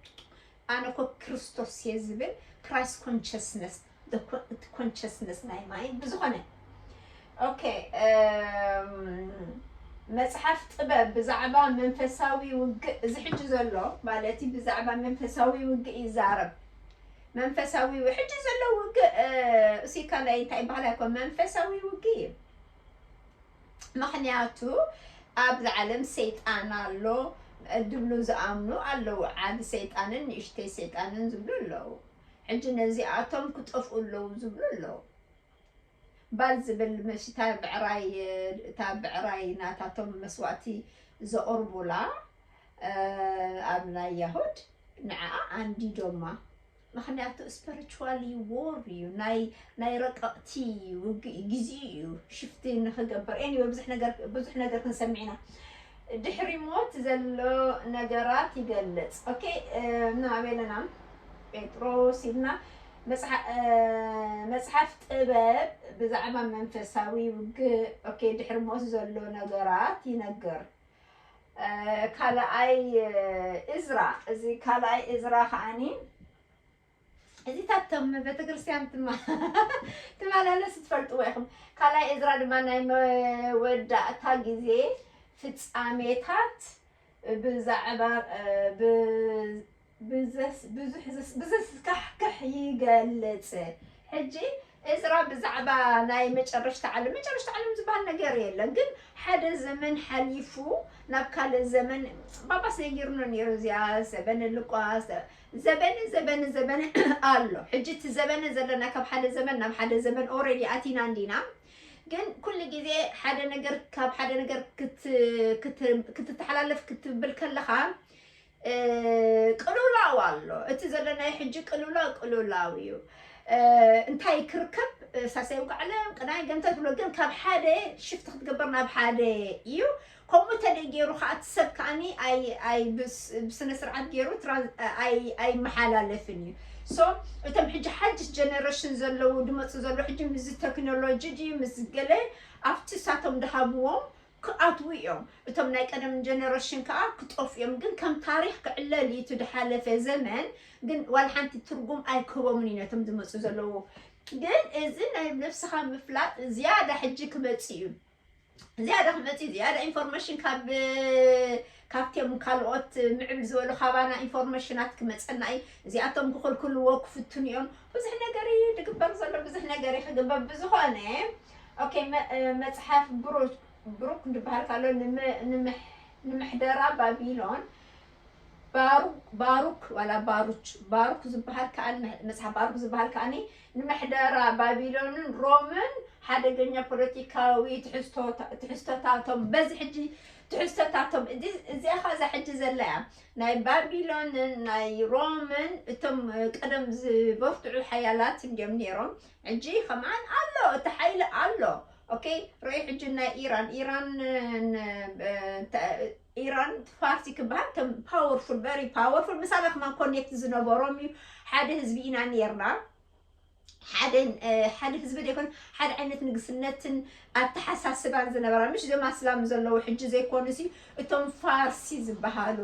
ኣነ ኮ ክርስቶስ እየ ዝብል ክራይስት ኮንሽስነስ ኮንሽስነስ ናይ ማይ ብዝኾነ ኦኬ። መጽሓፍ ጥበብ ብዛዕባ መንፈሳዊ ውግእ እዚ ሕጂ ዘሎ ማለት ብዛዕባ መንፈሳዊ ውግእ ይዛረብ። መንፈሳዊ ሕጂ ዘሎ ውግእ እሲካ ናይ እንታይ ይበሃል ኣይኮን መንፈሳዊ ውግእ እዩ። ምክንያቱ ኣብዚ ዓለም ሰይጣን ኣሎ ድብሉ ዝኣምኑ ኣለዉ። ዓቢ ሰይጣንን ንእሽተይ ሰይጣንን ዝብሉ ኣለዉ። ሕጂ ነዚኣቶም ክጠፍኡ ኣለዉ ዝብሉ ኣለዉ። ባል ዝብል ምሽ እታ ብዕራይ እታ ብዕራይ ናታቶም መስዋእቲ ዘቕርቡላ ኣብ ናይ ያሁድ ንዓ ኣንዲዶማ። ምክንያቱ ስፒሪቹዋሊ ዎር እዩ ናይ ናይ ረቀቕቲ ውግእ ግዜ እዩ ሽፍቲ ንክገብር ኤኒወ ብዙሕ ነገር ብዙሕ ነገር ክንሰምዕ ኢና። ድሕሪ ሞት ዘሎ ነገራት ይገልጽ። ኦኬ፣ እና ኣበይ ኣለና? ጴጥሮስ ኢልና መጽሓፍ ጥበብ ብዛዕባ መንፈሳዊ ውግእ ኦኬ ድሕሪ ሞት ዘሎ ነገራት ይነግር። ካልኣይ እዝራ እዚ ካልኣይ እዝራ ከዓኒ እዚታት ቶም ቤተክርስትያን ትመላለሱ ትፈልጥዎ ኢኹም። ካልኣይ እዝራ ድማ ናይ መወዳእታ ግዜ ፍጻሜታት ብዛዕባ ብዘስካሕክሕ ይገልጽ። ሕጂ እዝራ ብዛዕባ ናይ መጨረሽታ ዓለም መጨረሽታ ዓለም ዝበሃል ነገር የለን ግን ሓደ ዘመን ሓሊፉ ናብ ካልእ ዘመን ባባስ ነጊርኖ ነይሩ እዚኣ ዘበነ ልቋስ ዘበነ ዘበነ ዘበነ ኣሎ። ሕጂ እቲ ዘበነ ዘለና ካብ ሓደ ዘመን ናብ ሓደ ዘመን ኦረዲ ኣቲና እንዲና ግን ኩሉ ግዜ ሓደ ነገር ካብ ሓደ ነገር ክትተሓላለፍ ክትብል ከለኻ ቅልውላው ኣሎ። እቲ ዘለናይ ሕጂ ቅልውላው ቅልውላው እዩ። እንታይ ክርከብ ሳሰይ ውቃዕለ ቅናይ ገንተ ትብሎ ግን ካብ ሓደ ሽፍት ክትገበር ናብ ሓደ እዩ። ከምኡ ተደይ ገይሩ ከዓ እቲ ሰብ ከዓኒ ኣይ ኣይ ብስ- ብስነ ስርዓት ገይሩ ትራን- ኣይ ኣይመሓላለፍን እዩ። So እቶም ሕጂ ሓድሽ ጀነሬሽን ዘለዉ ድመፁ ዘሎ ሕጂ ምስ ቴክኖሎጂ ድዩ ምስ ገለ ኣብቲ ሳቶም ድሃብዎም ክኣትዉ እዮም። እቶም ናይ ቀደም ጀነሬሽን ከዓ ክጠፍ እዮም። ግን ከም ታሪክ ክዕለል እዩ እቲ ድሓለፈ ዘመን። ግን ዋላ ሓንቲ ትርጉም ኣይክህቦምን እዩ ነቶም ዝመፁ ዘለዉ። ግን እዚ ናይ ነብስኻ ምፍላጥ ዝያዳ ሕጂ ክመፅእ እዩ። ዝያዳ ክመፅእ እዩ። ዝያዳ ኢንፎርሜሽን ካብ ካብቶም ካልኦት ምዕብል ዝበሉ ካባና ኢንፎርሜሽናት ክመፀና እዩ። እዚኣቶም ክኽልክልዎ ክፍትኑ እዮም። ብዙሕ ነገር እዩ ዝግበር ዘሎ፣ ብዙሕ ነገር እዩ ክግበር። ብዝኾነ ኦኬ፣ መ- መፅሓፍ ብሩክ ብሩክ ዝበሃል ካሎ ንምሕደራ ባቢሎን ባሩክ ባሩክ ዋላ ባሩች ባሩክ ዝበሃል ከዓ መፅሓፍ ባሩክ ዝበሃል ከዓኒ ንምሕደራ ባቢሎንን ሮምን ሓደገኛ ፖለቲካዊ ትሕዝቶታቶም በዚ ሕጂ ትሕዝቶታቶም እዚኣ ከዛ ሕጂ ዘላ እያ። ናይ ባቢሎንን ናይ ሮምን እቶም ቀደም ዝበርትዑ ሓያላት እንዲዮም ነይሮም። ሕጂ ከማን ኣሎ እቲ ሓይሊ ኣሎ። ኦኬ፣ ርእ ሕጂ ናይ ኢራን ኢራን ኢራን ፋርሲ ክበሃል ከም ፓወርፉል ቨሪ ፓወርፉል ምሳና ከማን ኮኔክት ዝነበሮም እዩ። ሓደ ህዝቢ ኢና ነርና። ሓደ ሓደ ህዝቢ ዘይኮነ ሓደ ዓይነት ንግስነትን ኣተሓሳስባን ዝነበራ ምሽ እዞም ኣስላም ዘለዉ ሕጂ ዘይኮኑ ሲ እቶም ፋርሲ ዝበሃሉ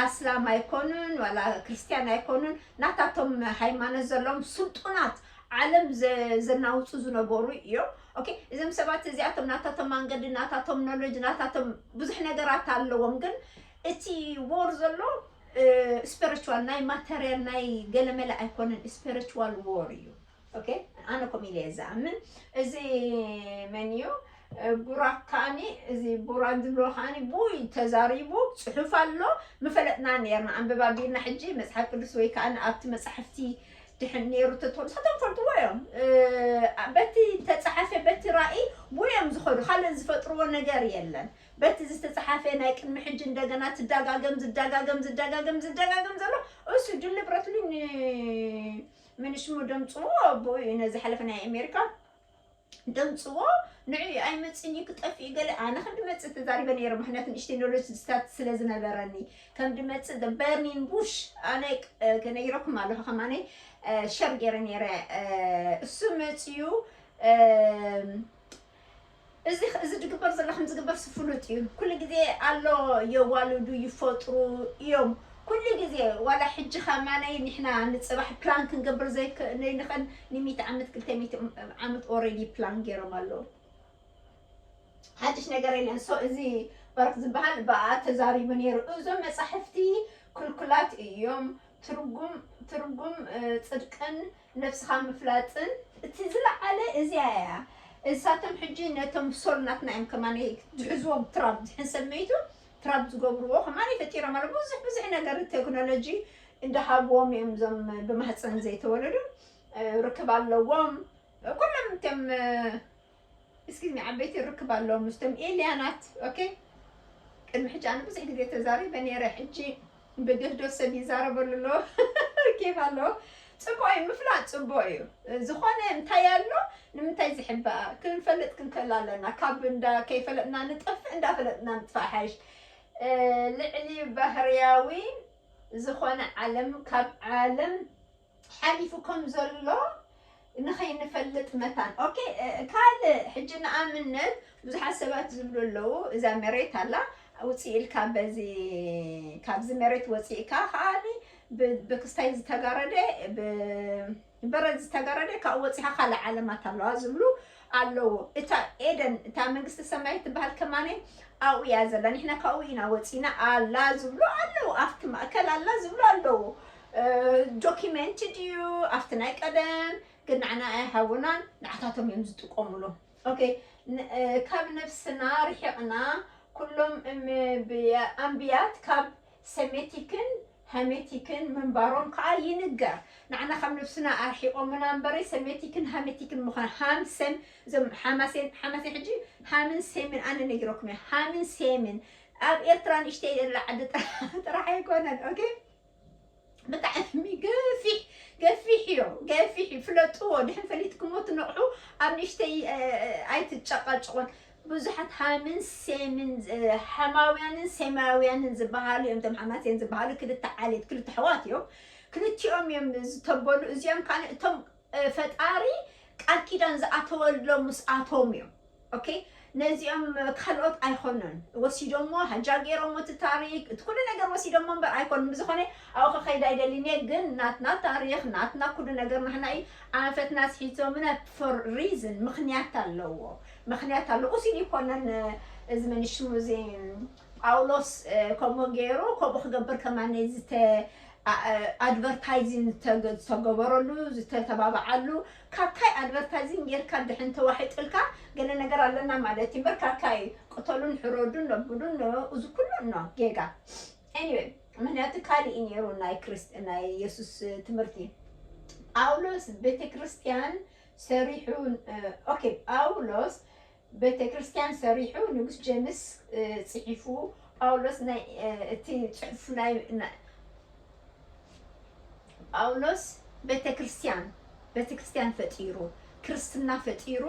ኣስላም ኣይኮኑን ዋላ ክርስትያን ኣይኮኑን ናታቶም ሃይማኖት ዘለዎም ስልጡናት ዓለም ዘናውፁ ዝነበሩ እዮም። ኦኬ፣ እዞም ሰባት እዚኣቶም ናታቶም መንገዲ ናታቶም ኖሎጅ ናታቶም ብዙሕ ነገራት ኣለዎም። ግን እቲ ዎር ዘሎ ስፒሪቹዋል ናይ ማተርያል ናይ ገለመለ ኣይኮነን፣ ስፒሪቹዋል ዎር እዩ። ኦኬ፣ ኣነ ኮም ኢለ እየ ዝኣምን። እዚ መን እዩ? ቡራክ ከዓኒ እዚ ቡራን ዝብሎ ከዓኒ ቡይ ተዛሪቡ ጽሑፍ ኣሎ። ምፈለጥና ነርና ኣንብባ ቢልና ሕጂ መጽሓፍ ቅዱስ ወይ ከዓ ኣብቲ መጻሕፍቲ ድሕን ነይሩ ተትኾኑ ንሳቶም ፈልጥዎ እዮም። በቲ ተጻሓፈ በቲ ራእይ ቡይ እዮም ዝኸዱ ካልእ ዝፈጥርዎ ነገር የለን። በቲ ዝተጻሓፈ ናይ ቅድሚ ሕጂ እንደገና ትደጋገም ዝደጋገም ዝደጋገም ዝደጋገም ዘሎ እሱ ድልብረትሉ ምንሽሙ ደምፅዎ ኣቦኡ እዩ ነዚ ሓለፈ ናይ ኣሜሪካ ደምፅዎ ንዕኡ ኣይመፅን እዩ ክጠፍእ እዩ ገለ ኣነ ከም ድመፅእ ተዛሪበ ነይረ። ምክንያቱ ንእሽተይ ኖሎጅ ስታት ስለ ዝነበረኒ ከም ድመፅእ በርኒን ቡሽ ኣነ ክነይረኩም ኣለኹ ከማነይ ሸር ገይረ ነይረ። እሱ መፅዩ እዚ እዚ ድግበር ዘሎ ከም ዝግበር ስፍሉጥ እዩ። ኩሉ ግዜ ኣሎ የዋልዱ ይፈጥሩ እዮም። ኩሉ ግዜ ዋላ ሕጂ ከማነይ ንሕና ንፅባሕ ፕላን ክንገብር ዘይንኽእል ንሚት ዓመት ክልተ ሚት ዓመት ኦረዲ ፕላን ገይሮም ኣለዉ። ሓድሽ ነገር የለን። ሶ እዚ በረክ ዝበሃል ብኣ ተዛሪቡ ነይሩ። እዞም መፃሕፍቲ ክልኩላት እዮም። ትርጉም ትርጉም ጽድቅን ነብስኻ ምፍላጥን እቲ ዝለዓለ እዚኣ እያ። እሳቶም ሕጂ ነቶም ሶል ናትና እዮም ከማን ዝሕዝዎም ትራብ ዝሕን ሰመይቱ ትራብ ዝገብርዎ ከማን ፈጢሮም ኣሎ። ብዙሕ ብዙሕ ነገር ቴክኖሎጂ እንዳሃብዎም እዮም እዞም ብማህፀን ዘይተወለዱ ርክብ ኣለዎም። ኩሎም እቶም እስኪ ዓበይቲ ርክብ ኣለዎም ምስቶም ኤልያናት። ኦኬ፣ ቅድሚ ሕጂ ኣነ ብዙሕ ግዜ ተዛሪበ ነይረ። ሕጂ ብግህዶ ሰብ ይዛረበሉ ኣሎ። ኬፍ ኣለዎ። ፅቡቅ እዩ፣ ምፍላጥ ፅቡቅ እዩ። ዝኾነ እንታይ ኣሎ ንምንታይ ዝሕበኣ ክንፈልጥ ክንክእል ኣለና። ካብ እንዳ ከይፈለጥና ንጠፍእ እንዳፈለጥና ምጥፋእ ሓይሽ። ልዕሊ ባህርያዊ ዝኾነ ዓለም ካብ ዓለም ሓሊፉ ከም ዘሎ ንኸይንፈልጥ መታን። ኦኬ፣ ካልእ ሕጂ ንኣብነት ብዙሓት ሰባት ዝብሉ ኣለዉ፣ እዛ መሬት ኣላ ውፅእ ኢልካ በዚ ካብዚ መሬት ወፂእካ ከዓኒ ብክስታይ ዝተጋረደ ብበረድ ዝተጋረደ ካብኡ ወፂኻ ካልእ ዓለማት ኣለዋ ዝብሉ ኣለዉ። እታ ኤደን እታ መንግስቲ ሰማይ ትበሃል ከማነ ኣብኡ እያ ዘላ፣ ንሕና ካብኡ ኢና ወፂና ኣላ ዝብሉ ኣለዉ፣ ኣብቲ ማእከል ኣላ ዝብሉ ኣለዉ። ዶኪመንት ድዩ ኣብቲ ናይ ቀደም ግን ንዓና ኣይሃቡናን፣ ንዓታቶም እዮም ዝጥቀሙሉ። ኦኬ፣ ካብ ነብስና ርሒቕና ኩሎም ኣንብያት ካብ ሰሜቲክን ሃሜቲክን ምንባሮም ከዓ ይንገር። ንዓና ካብ ነብስና ኣርሒቖምና እምበሪ ሰሜቲክን ሃሜቲክን ምዃን ሃም ሰም እዞም ሓማሴን ሓማሴን ሕጂ ሃምን ሴምን ኣነ ነጊረኩም እየ። ሃምን ሴምን ኣብ ኤርትራ ንእሽተይ ዘላ ዓዲ ጥራሕ ኣይኮነን። ኦኬ፣ ብጣዕሚ ገፊሕ ገፊሕ እዩ፣ ገፊሕ እዩ። ፍለጥዎ፣ ድሕን ፈሊጥኩሞ ትነቕሑ። ኣብ ንእሽተይ ኣይትጨቃጭቁን። ብዙሓት ሃምን ሴምን፣ ሃማውያንን ሴማውያንን ዝበሃሉ እዮም። እቶም ሃማሴን ዝበሃሉ ክልተ ዓሌት፣ ክልተ ኣሕዋት እዮም። ክልቲኦም እዮም ዝተበሉ። እዚኦም ከዓ እቶም ፈጣሪ ቃል ኪዳን ዝኣተወሎም ምስኣቶም እዮም። ኦኬ፣ ነዚኦም ካልኦት ኣይኮኑን ወሲዶሞ፣ ሃጃ ገይሮሞ፣ እቲ ታሪክ፣ እቲ ኩሉ ነገር ወሲዶሞ እምበር ኣይኮኑን። ብዝኾነ ኣብኡ ከኸይድ ኣይደልን እየ፣ ግን ናትና ታሪክ፣ ናትና ኩሉ ነገር ንሕና እዩ ኣንፈትና ኣትሒዞምና for reason፣ ምኽንያት ኣለዎ፣ ምኽንያት ኣለዎ። እሱ ይኮነን። እዚ መን ሽሙ፣ እዚ ጳውሎስ ከምኡ ገይሩ፣ ከምኡ ክገብር ከማን ዝተ ኣድቨርታይዚንግ ዝተገበረሉ፣ ዝተተባብዓሉ፣ ካብ ካይ ኣድቨርታይዚንግ ጌርካ ድሕን ተዋሒጥልካ ገለ ነገር ኣለና ማለት እዩ እምበር፣ ካብ ካይ ቅተሉን ሕረዱን ነብሉን እዚ ኩሉ ኖ ጌጋ። Anyway፣ ምክንያቱ ካልእ እዩ ነይሩ ናይ ክርስት ናይ የሱስ ትምህርቲ። ጳውሎስ ቤተክርስትያን ሰሪሑ። ኦኬ፣ ጳውሎስ ቤተክርስትያን ሰሪሑ ንጉስ ጀምስ ጽሒፉ። ጳውሎስ ናይ እቲ ጽሑፍ ናይ ጳውሎስ ቤተክርስትያን ቤተክርስትያን ፈጢሩ፣ ክርስትና ፈጢሩ።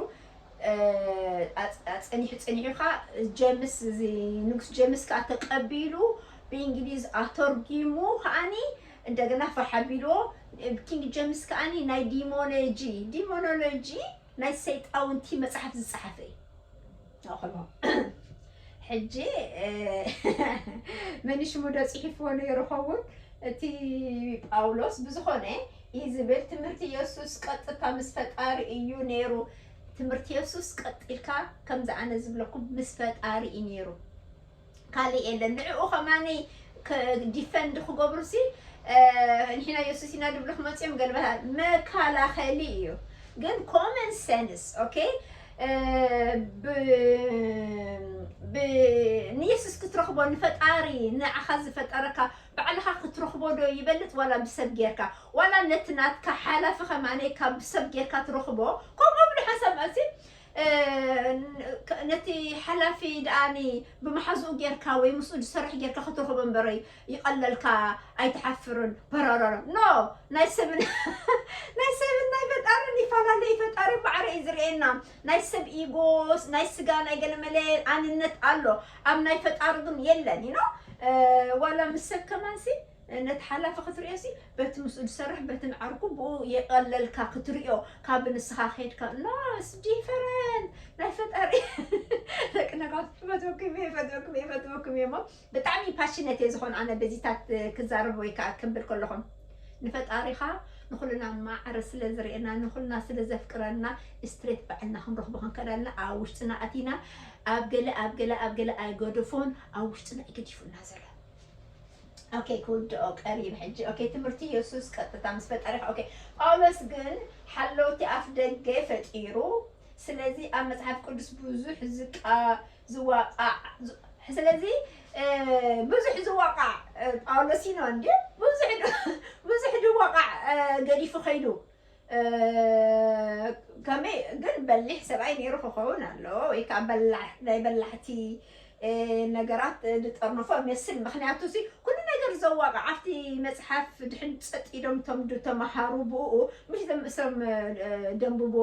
ጸኒሑ ጸኒሑ ካ ጀምስ፣ እዚ ንጉስ ጀምስ ከዓ ተቀቢሉ፣ ብእንግሊዝ ኣተርጊሙ ከዓኒ እንደገና ፋሕ ኣቢልዎ። ኪንግ ጀምስ ከዓኒ ናይ ዲሞኖሎጂ ዲሞኖሎጂ ናይ ሰይጣውንቲ መጽሓፍ ዝጸሓፈ እዩ። ኣኸሎ ሕጂ መን ሽሙ ዶ ጽሒፍዎ ነይሩ ኸውን? እቲ ጳውሎስ ብዝኾነ እዩ ዝብል ትምህርቲ የሱስ ቀጥታ ምስ ፈጣሪ እዩ ነይሩ። ትምህርቲ የሱስ ቀጢልካ ከምዚ ኣነ ዝብለኩም ምስ ፈጣሪ እዩ ነይሩ። ካልእ የለን። ንዕኡ ከማኒ ዲፈንድ ክገብሩ ሲ ንሕና የሱስ ኢና ድብሉ ክመፅኦም ገልበታ መከላኸሊ እዩ። ግን ኮመን ሰንስ ኦኬ፣ ንየሱስ ክትረኽቦ ንፈጣሪ ንዓኻ ዝፈጠረካ ባዕልኻ ክትረኽቦ ዶ ይበልፅ ዋላ ብሰብ ጌርካ? ዋላ ነቲ ናትካ ሓላፊ ከማነይ ካብ ሰብ ጌርካ ትረኽቦ? ከምኡ ብሉ ሓሳብ ኣሲ ነቲ ሓላፊ ደኣኒ ብመሓዝኡ ጌርካ ወይ ምስኡ ዝሰርሕ ጌርካ ክትረኽቦ እምበረይ ይቐለልካ፣ ኣይትሓፍርን። በረረረ ኖ ናይ ሰብን ናይ ሰብን ናይ ፈጣርን ይፈላለ እዩ። ፈጣሪ ማዕረ እዩ ዝርእየና። ናይ ሰብ ኢጎስ ናይ ስጋ ናይ ገለመለ ኣንነት ኣሎ። ኣብ ናይ ፈጣሪ ግን የለን። ይኖ ዋላ ምስ ሰብ ከማንሲ ነቲ ሓላፊ ክትርእዮ ሲ በቲ ምስኡ ዝሰርሕ በቲ ንዓርኩ ብኡ የቐለልካ ክትርእዮ ካብ ንስኻ ከድካ ኖስ ዲፈረንት ናይ ፈጣሪ ደቂ ነጋት ፈትወኩም እየ ፈትወኩም እየ ፈትወኩም እየ እሞ ብጣዕሚ ፓሽነት እየ ዝኾን ኣነ በዚታት ክዛረብ ወይ ከዓ ክብል ከለኹም ንፈጣሪኻ ንኹልና ማዕረ ስለ ዝርእየና ንኹልና ስለ ዘፍቅረና ስትሬት ባዕልና ክንረኽቦ ክንከዳልና ኣብ ውሽጥና ኣቲና ኣብ ገለ ኣብ ገለ ኣብ ገለ ኣይገደፎን ኣብ ውሽጥና ይገዲፉና ዘሎ ኦኬ ክውድኦ ቀሪብ ሕጂ ኦኬ ትምህርቲ የሱስ ቀጥታ ምስ ፈጣሪኻ ኦኬ ጳውሎስ ግን ሓለውቲ ኣፍ ደገ ፈጢሩ ስለዚ ኣብ መጽሓፍ ቅዱስ ብዙሕ ዝቃ ዝዋቃዕ ስለዚ ብዙሕ ዝዋቃዕ ጳውሎስ ኢኖ እንዲ ብዙሕ ዝዋቃዕ ገዲፉ ከይዱ ከመይ ግን በሊሕ ሰብኣይ ነይሩ ክኸውን ኣለዎ ወይ ከዓ ናይ በላሕቲ ነገራት ዝጠርንፎ ይመስል ምክንያቱ ሲ ኩሉ ነገር ዘዋቃዕ ኣብቲ መፅሓፍ ድሕን ፀጥ ኢሎም ቶም ዝተምሃሩ ብኡ ምሽ ዘምእሶም ደንብቦ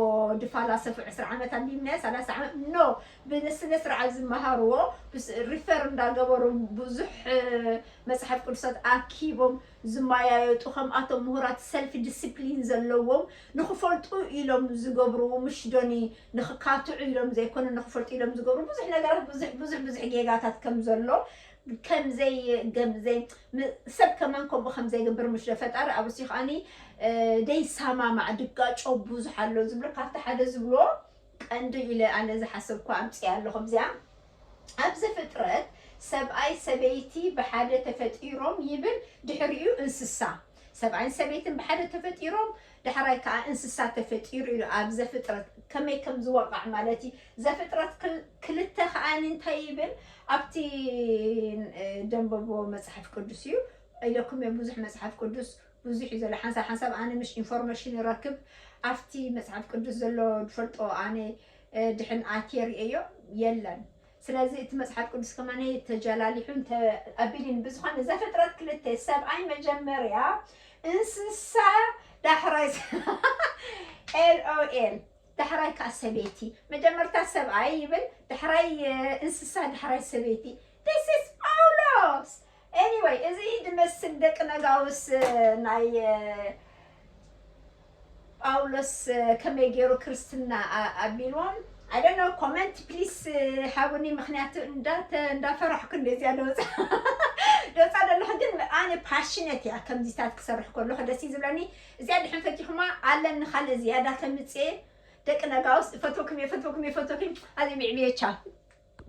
ድፋላሰፉ ዕስራ ዓመት ኣንቢብናዮ ሰላሳ ዓመት ኖ ብስነ ስርዓት ዝመሃርዎ ሪፈር እንዳገበሩ ብዙሕ መፅሓፍ ቅዱሳት ኣኪቦም ዝመያየጡ ከምኣቶም ምሁራት ሰልፊ ዲስፕሊን ዘለዎም ንክፈልጡ ኢሎም ዝገብሩ ምሽ ዶኒ ንክካትዑ ኢሎም ዘይኮነ ንክፈልጡ ኢሎም ዝገብሩ ብዙሕ ነገራት ብዙሕ ብዙሕ ብዙሕ ጌጋታት ከም ዘሎ ከምዘይ ገምዘይ ሰብ ከማን ከምኡ ከምዘይገብር ምሽ ዶ ፈጣሪ ኣብሲ ከዓኒ ደይሰማማዕ ድጋጮ ብዙሕ ኣሎ ዝብሎ ካብቲ ሓደ ዝብሎ ቀንዲ ኢለ ኣነ ዝሓሰብኩ ኣምፅእ ኣለኹም እዚኣ ኣብ ዘፍጥረት ሰብኣይ ሰበይቲ ብሓደ ተፈጢሮም ይብል ድሕሪኡ እንስሳ ሰብኣይን ሰበይትን ብሓደ ተፈጢሮም ዳሕራይ ከዓ እንስሳ ተፈጢሩ ኢሉ ኣብ ዘፍጥረት ከመይ ከም ዝወቃዕ ማለት እዩ ዘፍጥረት ክልተ ከዓ እንታይ ይብል ኣብቲ ደንበቦ መፅሓፍ ቅዱስ እዩ ኢለኩም እየ ብዙሕ መፅሓፍ ቅዱስ ብዙሕ እዩ ዘሎ ሓንሳብ ሓንሳብ ኣነ ምሽ ኢንፎርሜሽን ይረክብ ኣብቲ መፅሓፍ ቅዱስ ዘሎ ዝፈልጦ ኣነ ድሕን ኣትየ ርእዮ የለን ስለዚ እቲ መፅሓፍ ቅዱስ ከማነ ተጀላሊሑን ኣቢሊን ብዝኾነ ዘፍጥረት ክልተ ሰብኣይ መጀመርያ እንስሳ ዳሕራይ ኤልኦኤል ዳሕራይ ከዓ ሰበይቲ። መጀመርታ ሰብኣይ ይብል፣ ዳሕራይ እንስሳ፣ ዳሕራይ ሰበይቲ። This is ጳውሎስ። Anyway፣ እዚ ድመስል ደቂ ነጋውስ ናይ ጳውሎስ ከመይ ገይሩ ክርስትና ኣቢልዎም። I don't know, comment please ሃቡኒ። ምክንያቱ እንዳፈራሕኩ እንደዚያ ደወፃ ደወፃ ዘለኹ። ግን ኣነ ፓሽነት እያ ከምዚታት ክሰርሕ ከለኹ ደስ እዩ ዝብለኒ። እዚኣ ድሕን ፈቲኹማ ኣለኒ ካልእ ዝያዳ ከምፅእ። ደቂ ነጋውስ እፈትወኩም እየ፣ እፈትወኩም እየ፣ እፈትወኩም። ኣዚ ሚዕብየቻ